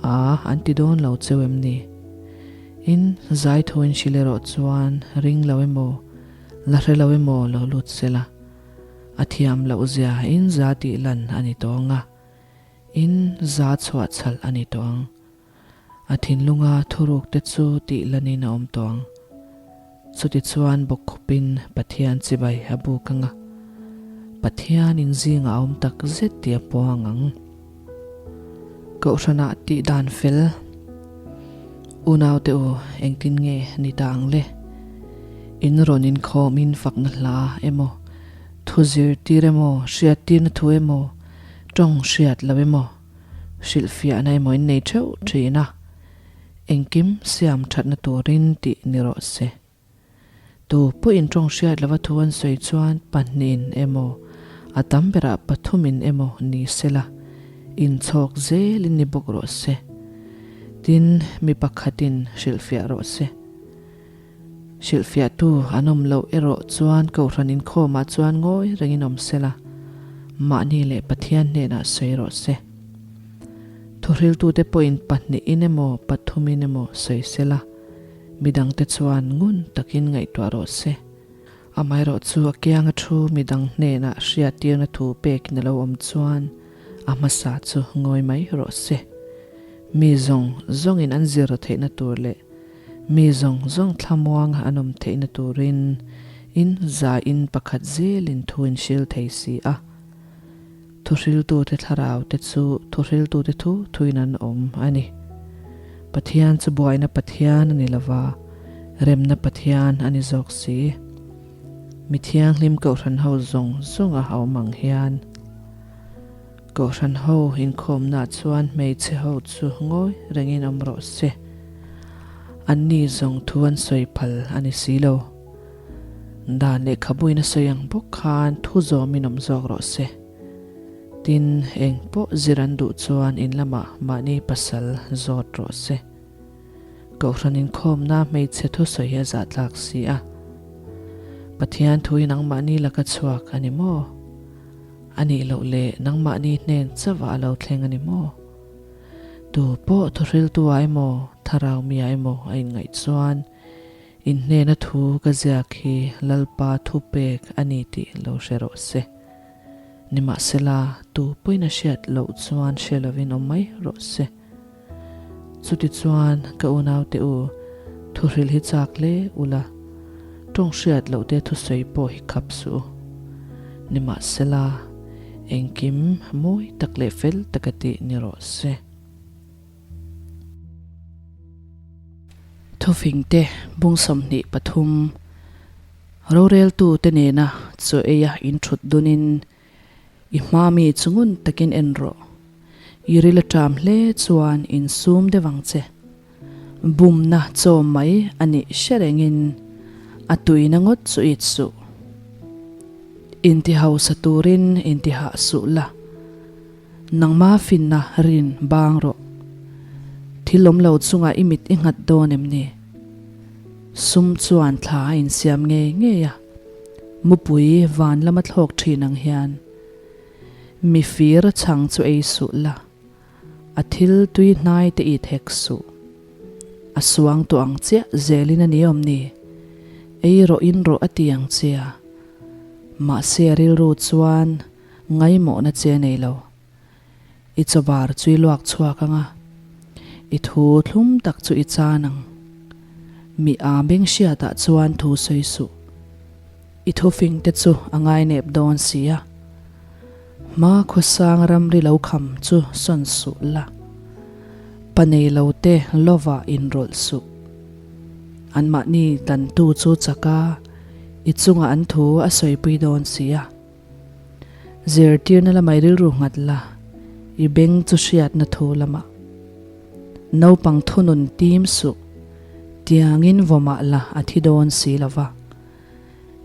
a an ti dawn lo cheu em ni? In zai thu in hrilh erawh chuan ring lo emaw la hre lo emaw lo lut se la a thiam loh zia in za tih lan a ni tawng a. In za chhuah chhalh a ni tawh ang. A thinlunga thuruk te chu tih lanin a awm tawh ang. Chutichuan bawkkhupin Pathian chibai a buk ang a, Pathian in zingah a awm tak zet tih a puang ang. Kohhranah tih dan fel Unaute u, engtin nge ni ta ang le? In rawn inkhawmin fakna hla emaw, thu zirtir emaw, hriattirna thu emaw, Tawng hriat lo emaw, hrilhfiahna emaw in nei theuh thin a. Engkim siam thatna turin tih ni rawh se. Tu pawhin tawng hriat lova thu an sawi chuan pahnihin emaw, a tam berah pathumin emaw ni sela, inchhawk zelin ni bawk rawh se. Tin, mi pakhatin hrilhfiah rawh se. Hrilhfiahtu an awm loh erawh chuan Kohhran inkhawmah chuan ngawi rengin awm sela, mahni leh Pathian hnenah sawi rawh se. Thuhriltute pawhin pahnihin emaw pathumin emaw sawi sela, midangte chuan ngun takin ngaihtuah rawh se. Amaherawhchu a kianga thu midang hnenah hriattirna thu pekin a lo awm chuan a hmasa chu ngawi mai rawh se. Mi zawng zawngin an zir theihna tur leh mi zawng zawng thlamuanga an awm theihna turin in zaiin pakhat zelin thu in hril thei si a. Thuhriltute thlarau te chu thuhriltute thu thuin an awm a ni. Pathian chu buaina Pathian a ni lova, remna Pathian a ni zawk si. Mi thianghlim Kohhran ho zawng zawng a awm ang hian Kohhran ho inkhawmnaah chuan hmeichhe ho chu ngawi rengin awm rawh se. Anni zawng thu an sawi phal a ni si lo. Dan lehkhabuin a sawi ang bawk khan thu zawmin awm zawk rawh se. Tin, eng pawh zir an duh chuan in lamah mahni pasal zawt rawh se. Kohhran inkhawmna hmeichhe thusawi hi a zahtlak si a. Pathian thu hi nangmahni laka chhuak a ni maw? A nih loh leh nangmahni hnen chauhah a lo thleng a ni maw? Tu pawh thuhriltu ah emaw, thlarau mi ah emaw a inngaih chuan In hnena thu ka ziak hi Lalpa thu pek a ni tih lo hre rawh se. Nimahsela, tu pawhin a hriat loh chuan hre lovin awm mai rawh se. Chutichuan, ka unaute u, thuhrilh hi chak hle ula, tawng hriat loh te thusawi pawh hi khap suh u. Nimahsela, engkim mawi tak leh fel taka tih ni rawh se. Thufingte bung 23 Roreltute nena chaw eia inthut dunin i hma mi chu ngun takin en rawh. I ril a ṭam hle chuan insum deuh ang che. Bumna chaw mai a nih hre rengin a tuina ngawt chu it suh. Intihausa turin intihah suh la. Nangma finna rin bang rawh. Thil awm lo chungah i mit i nghat dawn em ni? Sum chuan thla a insiam ngei ngei a, mupui van lama thlawk thin ang hian. Mi fir chhang chu ei suh la, a thil tui hnai te it hek suh. A suang tawh ang chiah zelin a ni awm ni? Ei rawh in rawh a ti ang chia. Mahse a rilru chuan Ngaimawhna che nei lo. I chawbar chu i luak chhuak ang a, i thu thlum tak chu i chan ang. Mi aa beng hriatah chuan thu sawi suh. I thufing te chu a ngainep dawn si a. Hma khawsang ramri lo kham chu sawn suh la. Pa nei lo te lova inrawlh suh. Anmahni tantu chu chaka i chungah an thu a sawipui dawn si a. Zirtirna lamah i rilru nghat la, i beng chu hriatna thu lamah. Naupang thunun tim suh, tiangin vawmah la a thi dawn si lo va.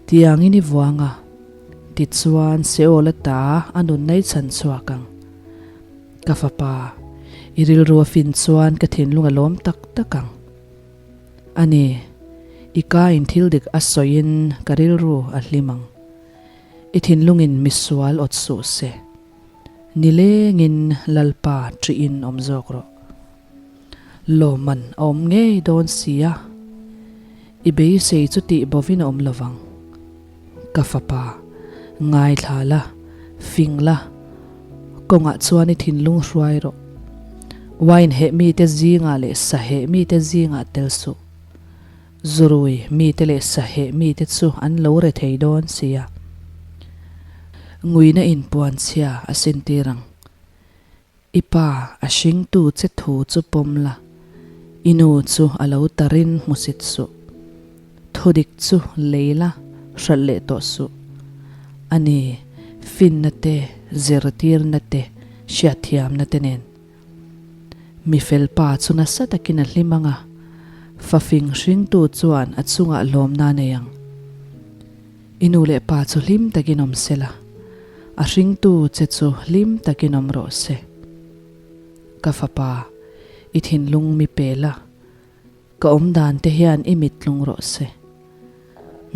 Tiangin i vuang a, tichuan Seol ata a nunna i chhan chhuak ang. Ka fapa, i rilru a fin chuan ka thinlung a lawm tak tak ang. A ni, i ka in thil dik a sawiin ka rilru a hlim ang. I thinlungin misual awt suh se. Nilengin Lalpa ṭihin awm zawk rawh. Lawmman a awm ngei dawn si a, i beisei chu tih bovin a awm lo vang. Ka fapa, ngaithla la, fing la, kawngah chuan i thinlung hruai rawh. Wine heh mite zingah leh sa heh mite zingah tel suh. Zurui mite leh saheh mite chu an lo re thei dawn sia. Nguina inpuan chhia a sintir ang. I pa a hringtu che thu chu pawm la, i nu chu a lo tarin hmusit suh. Thudik chu lei la, hralh leh tawh suh. A ni, finna te, zirtirna te, hriatthiamna te nen. Mi fel pa chu nasa takin a hlim ang a, fa fing hringtu chuan a chungah lawmna a nei ang. I nu leh pa chu hlim takin awm se la, a hringtu che chu hlim takin awm rawh se. Ka fapa, i thinlung mi pe la, ka awm dan te hian i mit tlung rawh se.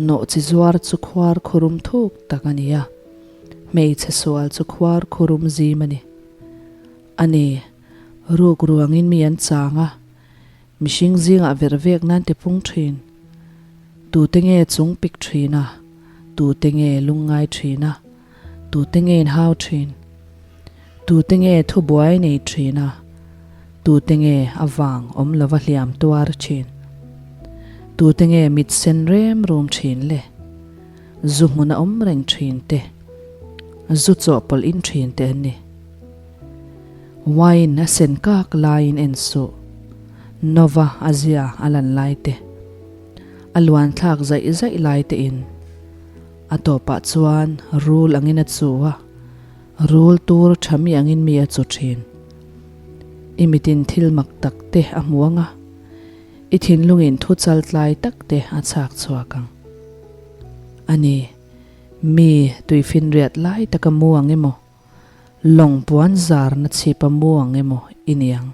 Nawhchi zuar chu khuar khurum thuk tak a ni a, hmeichhe sual chu khuar khurum zim a ni. A ni, ruk ruangin mi an chang a, Mihring zingah verh vek nan ti pung thin. Tute nge chung pik thin a, tute nge lungngai thin a, tute nge inhau thin. Tute nge thubuai nei thin a, tute nge a vang awm lova hliam tuar thin. Tute nge mit sen rem rum thin le, zu hmun a awm reng thin te, zu chawhpawlh in thin te an ni. Wine a sen kak laiin en suh. Nova a zia a lan lai te, a luan thlak zaih zaih lai te in. A tawpah chuan rul angin a chu a, rul tur tha mi angin mi a chu thin. I mitin thil mak tak te a hmu ang a, i thinlungin thu chal tlai tak te a chhak chhuak ang. A ni, mi tuifinriat lai taka mu ang emaw? Lawng puan zarna chhip a mu ang emaw i niang.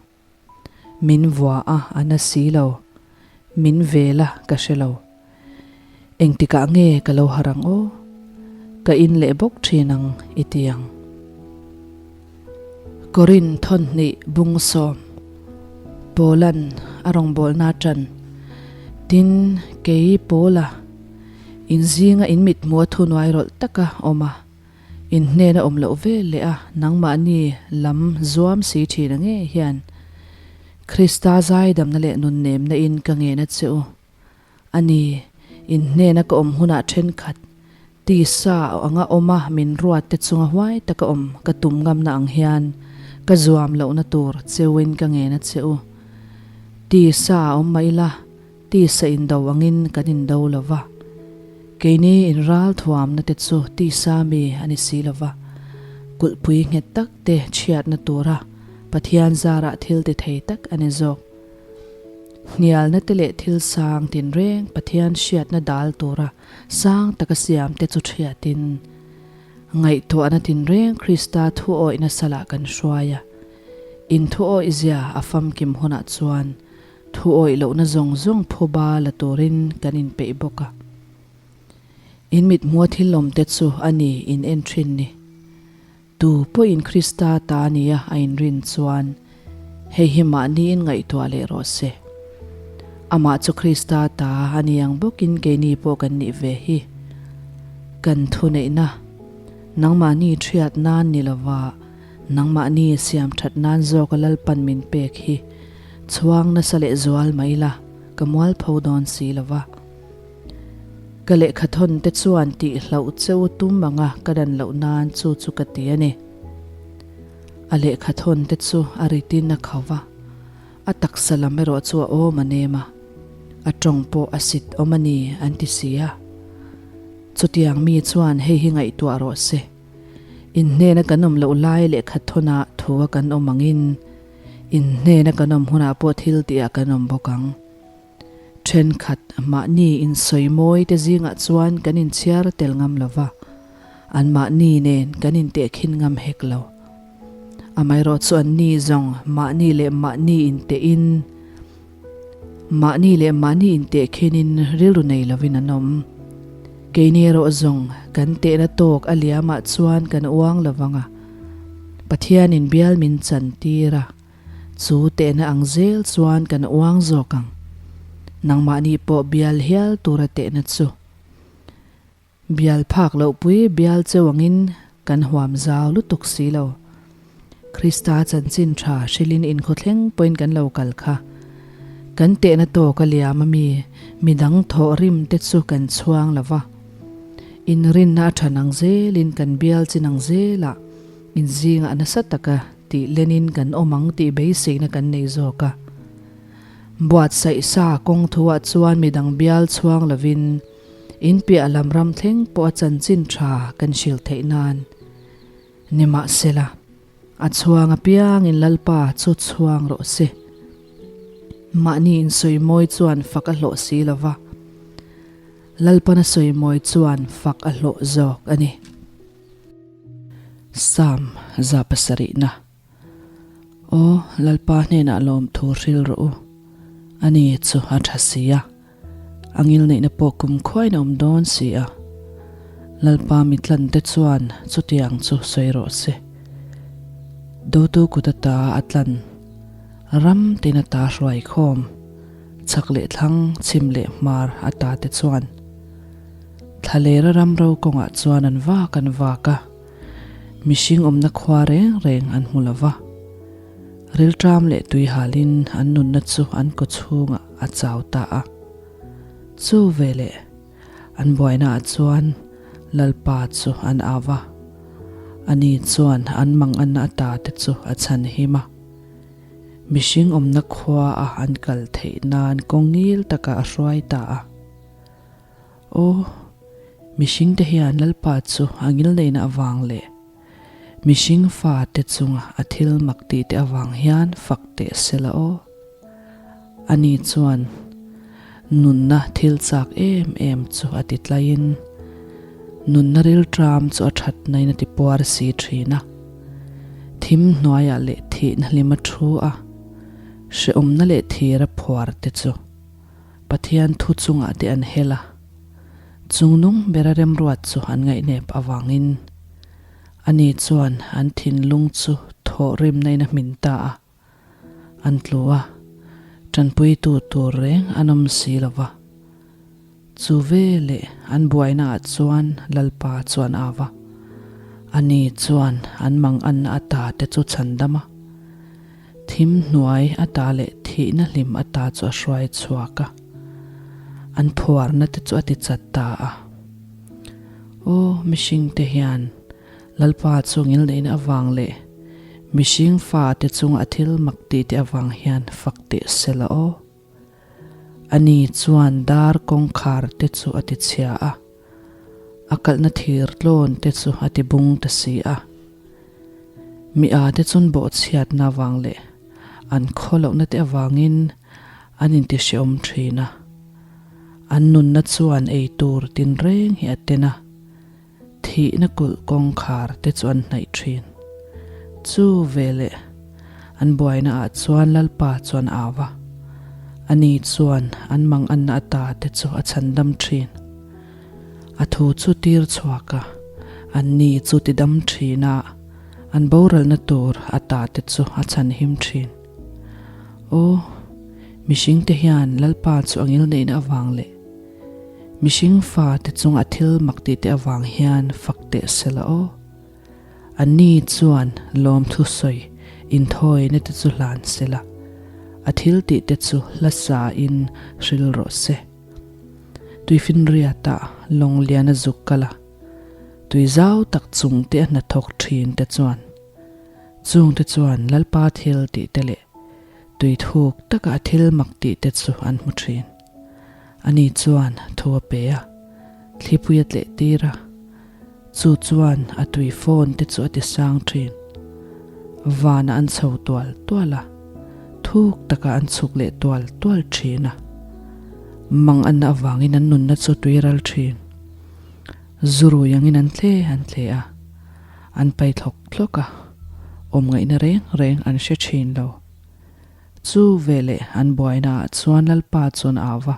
Min vua a a na si lo. Min vel a ka hre lo. Engtikah nge ka lo harh ang aw? Ka in leh bawk thin ang i ti ang. Korin thawnhnih bung sawm Paula'n a rawngbawlna atan tin kei Paula in zinga in mithmuh a thunuai rawlh taka awm a. In hnena awm loh vel leh a nangmahni lam zuam si thin a ngei hian Krista zaidamna leh nunnemna in ka ngen a che u. A ni, in hnena ka awm hunah thenkhat tisa anga awma min ruat te chunga huai taka awm ka tum ngamna ang hian ka zuam lohna tur cheuin ka ngen a che u. Tisa a awm mah ila Tisa indo angin kan indo lo va, keini inralthuamna te chu tisa mi a ni si lo va, kulhpui nghet tak te chhiatna tura Pathian zarah thil ti thei tak a ni zawk. Hnialna te leh thil sang tinreng Pathian hriatna dal tura sang taka siam te chu thiatin, ngaihtuahna tinreng Krista thuawihna salah kan hruai a, inthuawihzia a famkim hunah chuan Thu awih lohna zawng zawng phuba la turin kan inpeih bawk a. In mithmua thil awmte chu a ni in en thin ni. Tu pawhin Krista ta nia a inrin chuan hei hi mahni in ngaihtuah leh rawh se. Amah chu Krista ta a ni ang bawkin keini pawh kan nih ve hi. Kan thuneihna nangmahni thiat nan ni lova nangmahni siam that nan zawka Lalpan min pek hi Chhuang nasa leh zual mai la, ka mualpho dawn si lo va. Ka lehkhathawn te chuan tih hlauh che u tum anga ka dan loh nan chu chu ka ti a ni. A lehkhathawn te chu a ritin a kho va, a taksa lam erawh chu a awm a nem a, a tawng pawh a sit awm a ni an ti si a. Chutiang mi chuan hei hi ngaihtuah rawh se. In hnena kan awm loh lai lehkhathawnah thu a kan awm angin, In hnena kan awm hunah pawh thil tihah kan awm bawk ang. Thenkhat mahni insawi mawi te zingah chuan kan inchhiar tel ngam lo va, anmahni nen kan intehkhin ngam hek lo. Amaherawh chu anni zawng mahni leh mahni intehin mahni leh mahni intehkhinin rilru nei lovin an awm. Keini erawh zawng kan tehna tawk a liamah chuan kan uang lo vang a. Pathianin bial min chantir a, chu tehna ang zel chuan kan uang zawk ang. Nangmahni pawh bial hial tura tehna chu bial phak loh pui bial cheu angin kan huam zau lutuk si lo. Krista chanchin tha hrilhin inkhawthleng pawhin kan lo kal kha. Kan tehna tawk a liam ami midang thawh rim te chu kan chhuang lo va. Inrinna a tha nang zelin kan bial chi nang zelah inzingah nasa taka tih lenin kan awm ang tih beiseina kan nei zawk a. Buatsaih sa kawng thuah chuan midang bial chhuang lovin in piah lam ram thleng pawh a chanchin tha kan hrilh theih nan nimahsela. A chhuang apiangin Lalpa chu chhuang rawh se. Mahni insawimawi chuan fak a hlawh si lo va, Lalpana sawimawi chuan fak a hlawh zawk a ni. Psalm 700 na. Aw, Lalpa hnenah lawmthu hril rawh u. Ani chu a tha si a, a ngilneihna pawh kumkhuain a awm dawn si a. Lalpa mitlante chuan chutiang chu sawi rawh se. Dotu kut ata a tlan, ram tin ata hruai khawm, chhak leh thlang, chhim leh hmar ata te chuan thlalera ram ro kawngah chuan an vak an vak a. Mihring awmna khua reng reng an hmu lo va, rilṭam leh tui halin an nunna chu an kaw chhungah a chau ta a. Chu veleh an buainaah chuan Lalpa chu an au va, ani chuan an manganna ata te chu a chhan him a. Mihring awmna khua a an kal theih nan kawng ngil takah a hruai ta a. Aw, mihringte hian Lalpa chu a ngilneihna avang leh mihring fate chunga a thil mak tihte avang hian fak teh se la aw. Ani chuan nunna thil chak em em chu a ti tlaiin nunna rilṭam chu a ṭhatnain a ti puar si ṭhin a. Thim hnuaiah leh thihna hlima thu a, hrehawmna leh thira phuar te chu. Pathian thu chungah te an hel a, chungnung bera remruat chu an ngaihnep avangin ani chuan an thinlung chu thawhrimna in a hmin ta a, an tlu a, tanpuitu tur reng an awm si lo va. Chu veleh an buainaah chuan Lalpa chuan a va, ani chuan an manganna ata te chu chhandam a. Thim hnuai ata leh thihna hlim ata chu a hruai chhuak a, an phuarna te chu a ti chat ta a. Aw, mihringte hian Lalpa chu ngilneihna avang leh mihring fate chunga a thil mak tih te avang hian fak teh se la aw. Ani chuan dar kawngkhar te chu a ti chhia a, a kalhna thir tlawn te chu a ti bung ta si a. Mi a te chun bawhchhiatna avang leh an khaw lohna te avangin an intihrehawm thin a. An nunna chuan ei tur tinreng hi a ten a, thihna kulh kawngkhar te chu an hnaih thin. Chu veleh an buaina ah chuan Lalpa chuan a au va, ani chuan an manganna ata te chu a chhandam thin. A thu chu tir chhuak a, anni chu ti dam thin a, an boralna tur ata te chu a chhanhim thin. Aw, mihringte hian Lalpa chu a ngilneihna avang leh mihring fate chunga thil mak tih te avang hian fak teh se la aw. Anni chuan lawmthu sawi inthawina te chu hlan se la, a thil tih te chu hla sa in hril rawh se. Tuifinriata lawng lian a zuk kal a, tui zau tak chung te a hnathawk thin te chuan chung te chuan Lalpa thil tih te leh tui thuk taka a thil mak tih te chu an hmu thin. Ani chuan thu a pe a, thlipui a tleh tir a, chu chuan a tui fawn te chu a ti sang thin. Vanah an chho tual tual a, thuk takah an chhuk leh tual tual thin a. Mang anna avangin an nunna chu tui ral thin. Zurui angin an tle an tle a, an pai thlawk thlawk a, awm ngaihna reng reng an hre thin lo. Chu veleh an buainaah chuan Lalpa chuan a au va.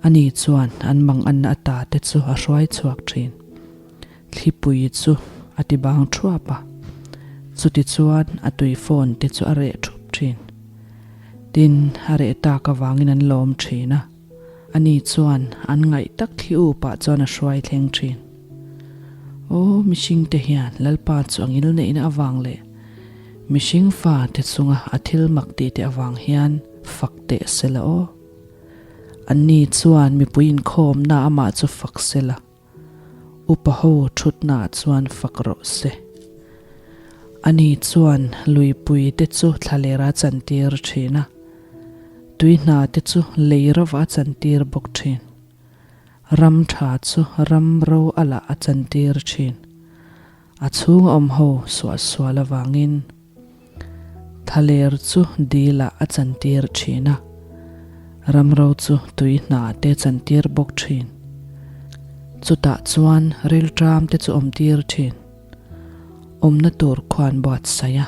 Ani chuan an mang anna ata te chu a hruai chhuak thin. Thlipui chu a ti bang thuap a, chuti chuan a tui phone te chu a reh thup thin. Tin, a reh tak avangin an lawm thin a, ani chuan an ngaih tak thli upah chuan a hruai thleng thin. Aw, mihringte hian Lalpa chu a ngilneihna avang leh mihring fa te chunga a thil mak tih te avang hian fak teh se la aw. Anni chuan mipui inkhawmna amah chu fak se la, upa ho thutnaah chuan fak rawh se. Ani chuan luipui te chu thlalera chantir thin a, tui hna te chu lei rova a chantir bawk thin. Ram tha chu ram ro a lah a chantir thin. A chhunga awm ho suahsual avangin thaler chu dil ah a chantir thin a, ramro chu tui hna te chantir bawk thin. Chutah chuan rilṭam te chu awm tir thin. Awmna tur khuan buatsaih a,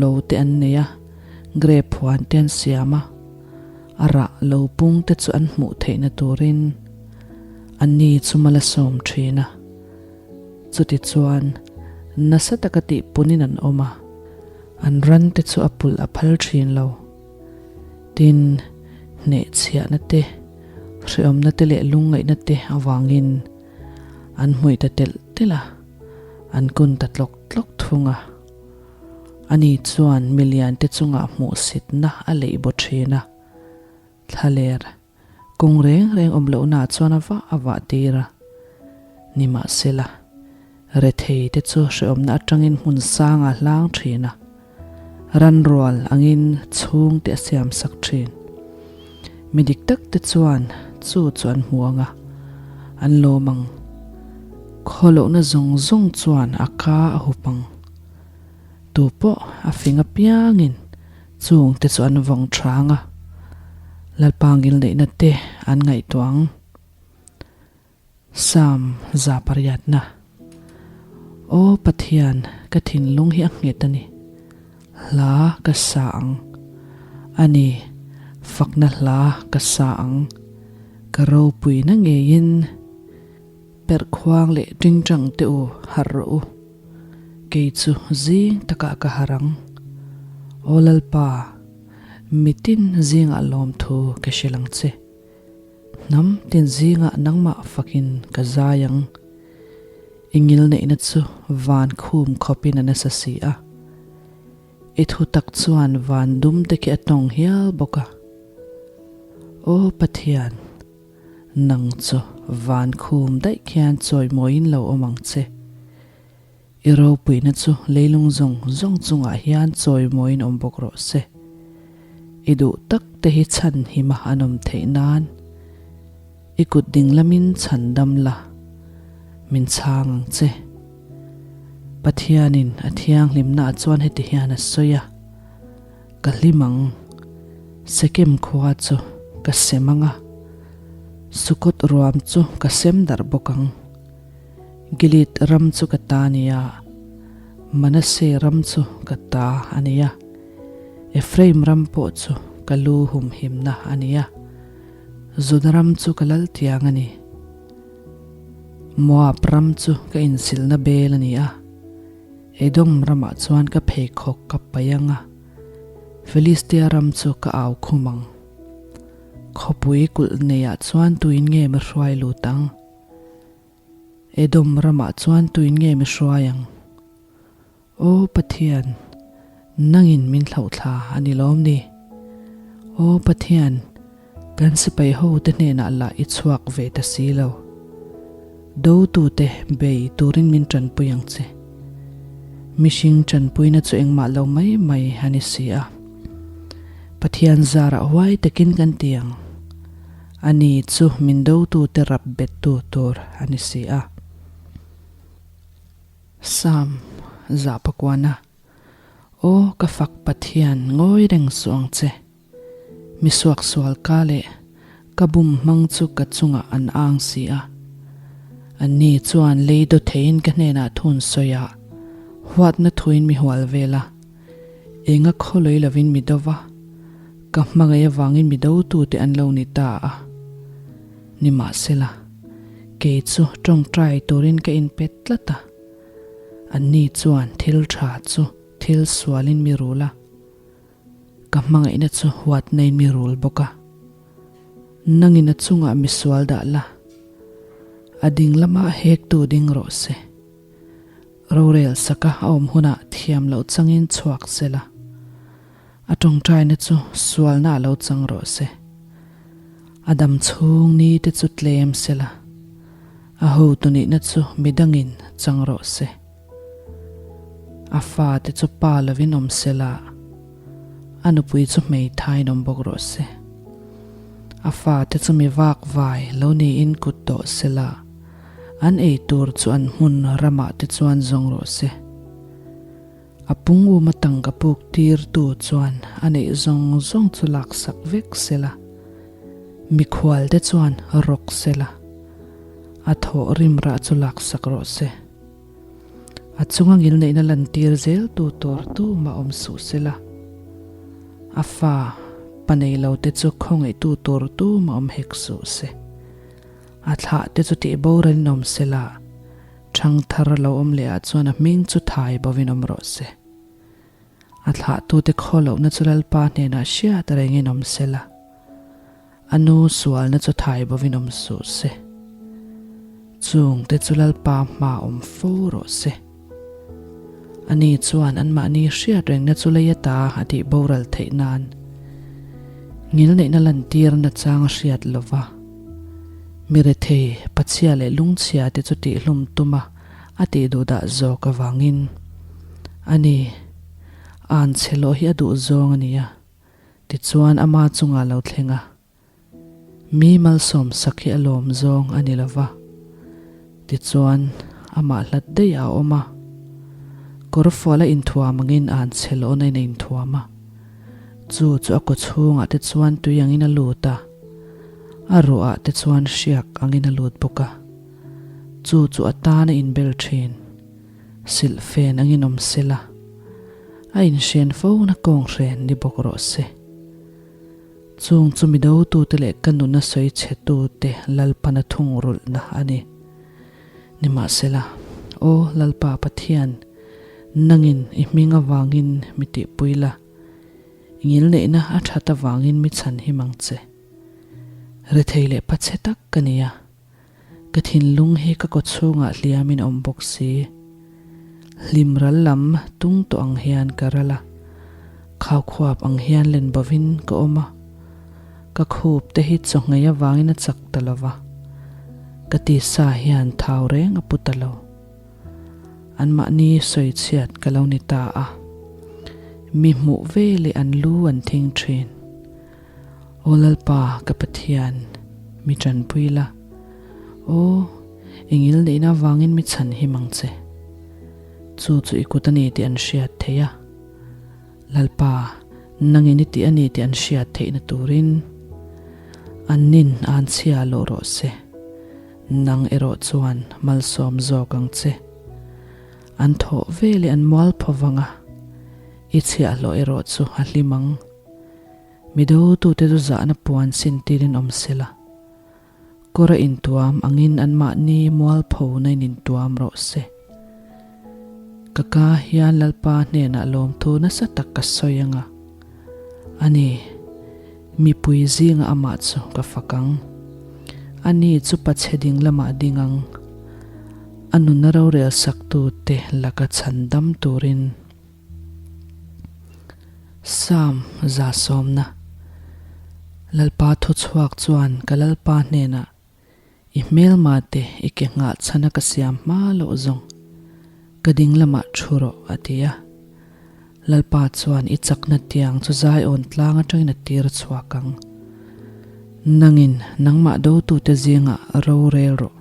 lo te an nei a, grape huan te an siam a, a rah lo pung te chu an hmuh theihna turin anni chu mal a sawm thin a. Chutichuan, nasa taka tihpunin an awm a, an ran te chu a pulh a phal thin lo. Tin, hnehchhiahna te, hreawmna te leh lungngaihna te avangin an hmuih ta telh telh a, an kun ta tlawk tlawk thung a. Ani chuan milian te chungah hmuhsitna a leih baw thin a, thlaler kawng reng reng awm lohnaah chuan a vah a vah tir a. Nimahsela, rethei te chu hrehawmna atangin hmun sangah a hlang thin a, Ranrual angin chhungte a siam sak thin. Mi dik tak te chuan chu chu an hmu ang a, an lawm ang. Khawlohna zawng zawng chuan a ka a hup ang. Tu pawh a fing apiangin chungte chu an vawng tha ang a, Lalpa ngilneihna te an ngaihtuah ang. Psalm 100. Aw Pathian, ka thinlung hi a nghet a ni. Hla ka sa ang. A ni, fakna hla ka sa ang. Ka ropuina ngeiin perhkhuang leh tingtang te u harh rawh u. Kei chu zing takah ka harh ang. Aw Lalpa, mitin zingah lawmthu ka hrilh ang che. Hnam tin zingah nangmah fakin ka zai ang. I ngilneihna chu van khum khawpin a nasa si a. I thu tak chuan van dum te khi a tawng hial bawk a. Aw Pathian, nang chu van khum daih khian chawimawiin lo awm ang che. I ropuina chu leilung zawng zawng chungah hian chawimawiin awm bawk rawh se. I duh tak te hi chhan hima an awm theih nan i kut ding lamin chhan dam la, min chhang ang che. Pathianin a thianghlimnaah chuan heti hian a sawi a, Ka hlim ang, Sekem khua chu ka sem ang a, Sukot ruam chu ka sem darh bawk ang. Gilead ram chu ka ta a ni a, Manasseh ram chu ka ta a ni a, Ephraim ram pawh chu ka lu humhimna a ni a, Juda ram chu ka lal tiang a ni. Moab ram chu ka insilna bel a ni a, Edom ramah chuan ka pheikhawk ka paih ang a, Filistia ram chu ka au khum ang. Khawpui kulh neiah chuan tuin nge mi hruai lut ang? Edom ramah chuan tuin nge mi hruai ang? Aw Pathian, nangin min thlauhthla a ni lawm ni? Aw Pathian, kan sipai hote hnenah lah i chhuak ve ta si lo. Dotute bei turin min tanpui ang che. Mihring tanpuina chu engmah lo mai mai a ni si a. Pathian zarah huai takin kan ti ang. Ani chu min dotute rap bettu tur a ni si a. Psalm 109 Aw ka fak Pathian ngawi reng suh ang che. Mi suaksual ka leh ka bum hmang chu ka chungah an ang si a. Anni chuan lei daw theiin ka hnenah thun sawi a, huatna thuin mi hual vel a. Enga khawlui lovin mi do va, ka hmangaih avangin mi dotute an lo ni ta a. Nimahsela, kei chu tawngtai turin ka inpet tlat a, anni chuan thil tha chu thil sualin mi rul a, ka hmangaihna chu huatnain mi rul bawk a. Nangin a chungah mi sual dah la, a ding lamah hektu ding rawh se. Rorel saka a awm hunah thiam loh changin chhuak se la, a tawngtaina chu sualna a lo chang rawh se. A dam chhung ni te chu tlem se la, a hotu nihna chu midangin chang rawh se. A fate chu pa lovin awm se la, a nupui chu hmeithaiin awm bawk rawh se. A fate chu mi vakvai lo niin kut tawh se la. An ei tur chu an hmun ramah te chuan zawng rawh se. A pung uma tangka puk tirtu chuan a neih zawng zawng chu laksak vek sela, mikhual te chuan rawk sela, a thawh rim rah chu laksak rawh se. A chunga ngilneihna lantir zel tu tur tumah awm suh sela, a fa pa nei lo te chu khawngaihtu tur tumah awm hek suh se. A thlah te chu tih boralin awm sela, Thangthar lo awm leh ah chuan a hming chu thai bovin awm rawh se. A thlahtute khaw lohna chu Lalpa hnenah hriat rengin awm sela, a nu sualna chu thai bovin awm suh se. Chungte chu Lalpa hma awm fo rawh se. Ani chuan anmahni hriat rengna chu lei ata a tih boral theih nan ngilneihna lantirna chang a hriat lova. Mi rethei, pachhia leh lungchhia te chu tihhlum tuma a tih duh dah zawk avangin a ni. An chhe lawh hi a duh zawng a ni a, tichuan ama chungah lo thleng a. Mi malsawm sak hi a lawm zawng a ni lo va, tichuan amah hlat daih a awm a. Kawrfual a inthuam angin an chhe lawhna in a inthuam a. Chu chu a kaw chhungah te chuan tui angin a lut a, a ruahah te chuan hriak angin a lut bawk a. Chu chu a tan a inbel thin, silhfen angin awm sela, a inhren fona kawnghren ni bawk rawh se. Chung chu mi dotute leh ka nuna sawi chhetute Lalpana thungrulhna a ni. Nimahsela, Aw Lalpa Pathian, nangin i hming avangin mi tihpui la, i ngilneihna a that avangin mi chhan him ang che. Rethei leh pachhe tak ka ni a, ka thinlung hi ka kawchhungah hliamin a awm bawk si. Hlim ral lam tung tawh ang hian ka ral a, khaukhuap ang hian len bovin ka awm a. Ka khup te hi chawhngei avangin a chak ta lo va, ka tisa hian thau reng a pu ta lo. Anmahni sawi chhiat ka lo ni ta a, mi hmuh ve leh an lu an thing thin. Aw Lalpa ka Pathian, mi tanpui la, aw, i ngilneihna avangin mi chhan him ang che. Chu chu i kut a ni tih an hriat theih a. Lalpa, nangin i tih a ni tih an hriat theihna turin an nin an chhia lawh rawh se, nang erawh chuan malsawm zawk ang che. An thawh ve leh an mual phaw vang a, i chhiahhlawh erawh chu a hlim ang. Mi dotute chu zahna puan sin tirin awm sela. Kawr a intuam angin anmahni mualphona in intuam rawh se. Ka ka hian Lalpa hnenah lawmthu nasa tak ka sawi ang a, ani, mipui zinga amah chu ka fak ang. Ani chu pachhe ding lamah ding ang, a nuna rorel saktute laka chhan dam turin. Psalm 100 Lalpa thuchhuak chuan ka Lalpa hnenah, I hmelma te i ke nghah chhana ka siam hma loh zawng, ka ding lamah thu rawh, a ti a. Lalpa chuan i chakna tiang chu Zion tlang atangin a tir chhuak ang. Nangin nangmah dotute zingah rorel rawh.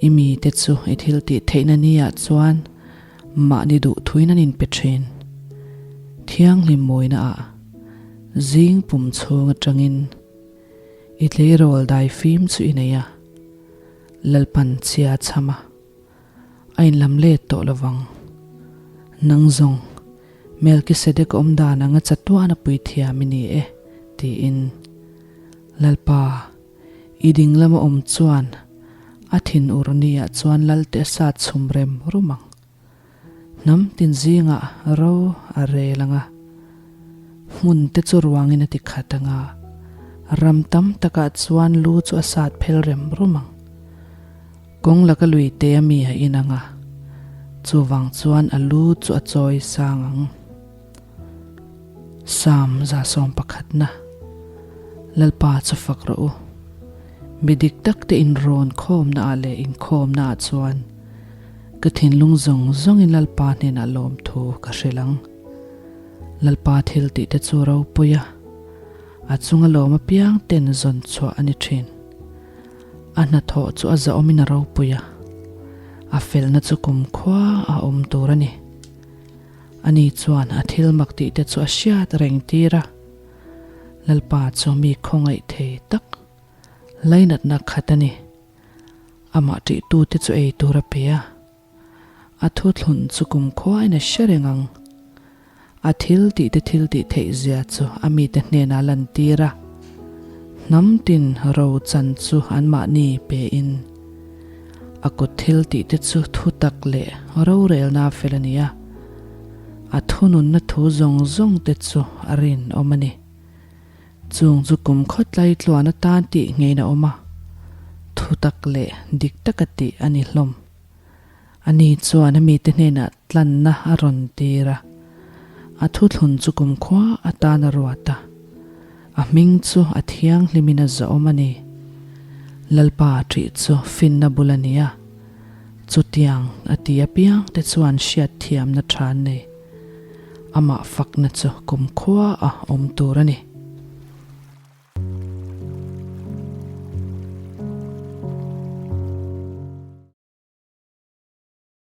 I mite chu i thil tih theihna niah chuan Mahni duh thuin an inpe thin. Thianghlim mawina ah zing pum chhung atangin i tleirawl dai fim chu i nei a, Lalpan chhia chham a, a inlam let tawh lovang. Nang zawng Melkisedek awm dan anga chatuan a puithiam i ni e, tiin Lalpa I ding lama awm chuan a thin ur nia chuan Lalte a sat chhum rem rum ang. Hnam tin zingah ro a rel ang a, hmun te chu ruangin a ti khat ang a, ram tam takah chuan lu chu a sat phel rem rum ang. Kawng laka lui te a mi a in ang a, chuvang chuan a lu chu a chawi sang ang. Psalm 111 Lalpa chu fak rawh u. Mi dik tak te inrawn khawmna ah leh inkhawmna ah chuan ka thinlung zawng zawngin Lalpa hnenah lawmthu ka hrilh ang. Lalpa thil tih te chu ropui a, a chunga lawm apiang ten zawn chhuah a ni thin. A hnathawh chu a zahawmin a ropui a, a felna chu kumkhua a awm tur a ni. Ani chuan a thil mak tihte chu a hriat reng tir a, Lalpa chu mi khawngaih thei tak lainatna khat a ni. Amah ṭihtute chu ei tur a pe a. A thuthlun chu kumkhuain a hre reng ang. A thil tihte thil tih theih zia chu a mite hnenah a lantir a. Hnam tin ro chan chu anmahni pein a kut thil tihte chu thutak leh rorelna fel a ni a. A thununna thu zawng zawngte chu a rinawm a ni. Chung chu kum khawtlai tluan atan tih ngeiin a awm a, thutak leh dik taka tih a ni hlawm. Ani chuan a mite hnenah tlanna a rawn tir a, a thuthlun chu kumkhua atan a ruat a, a hming chu a thianghlimin a zawhawm a ni. Lalpa ṭih chu finna bul a ni a, chutiang a ti apiangte chuan hriatthiamna ṭha an nei. Amah fakna chu kumkhua a awm tur a ni.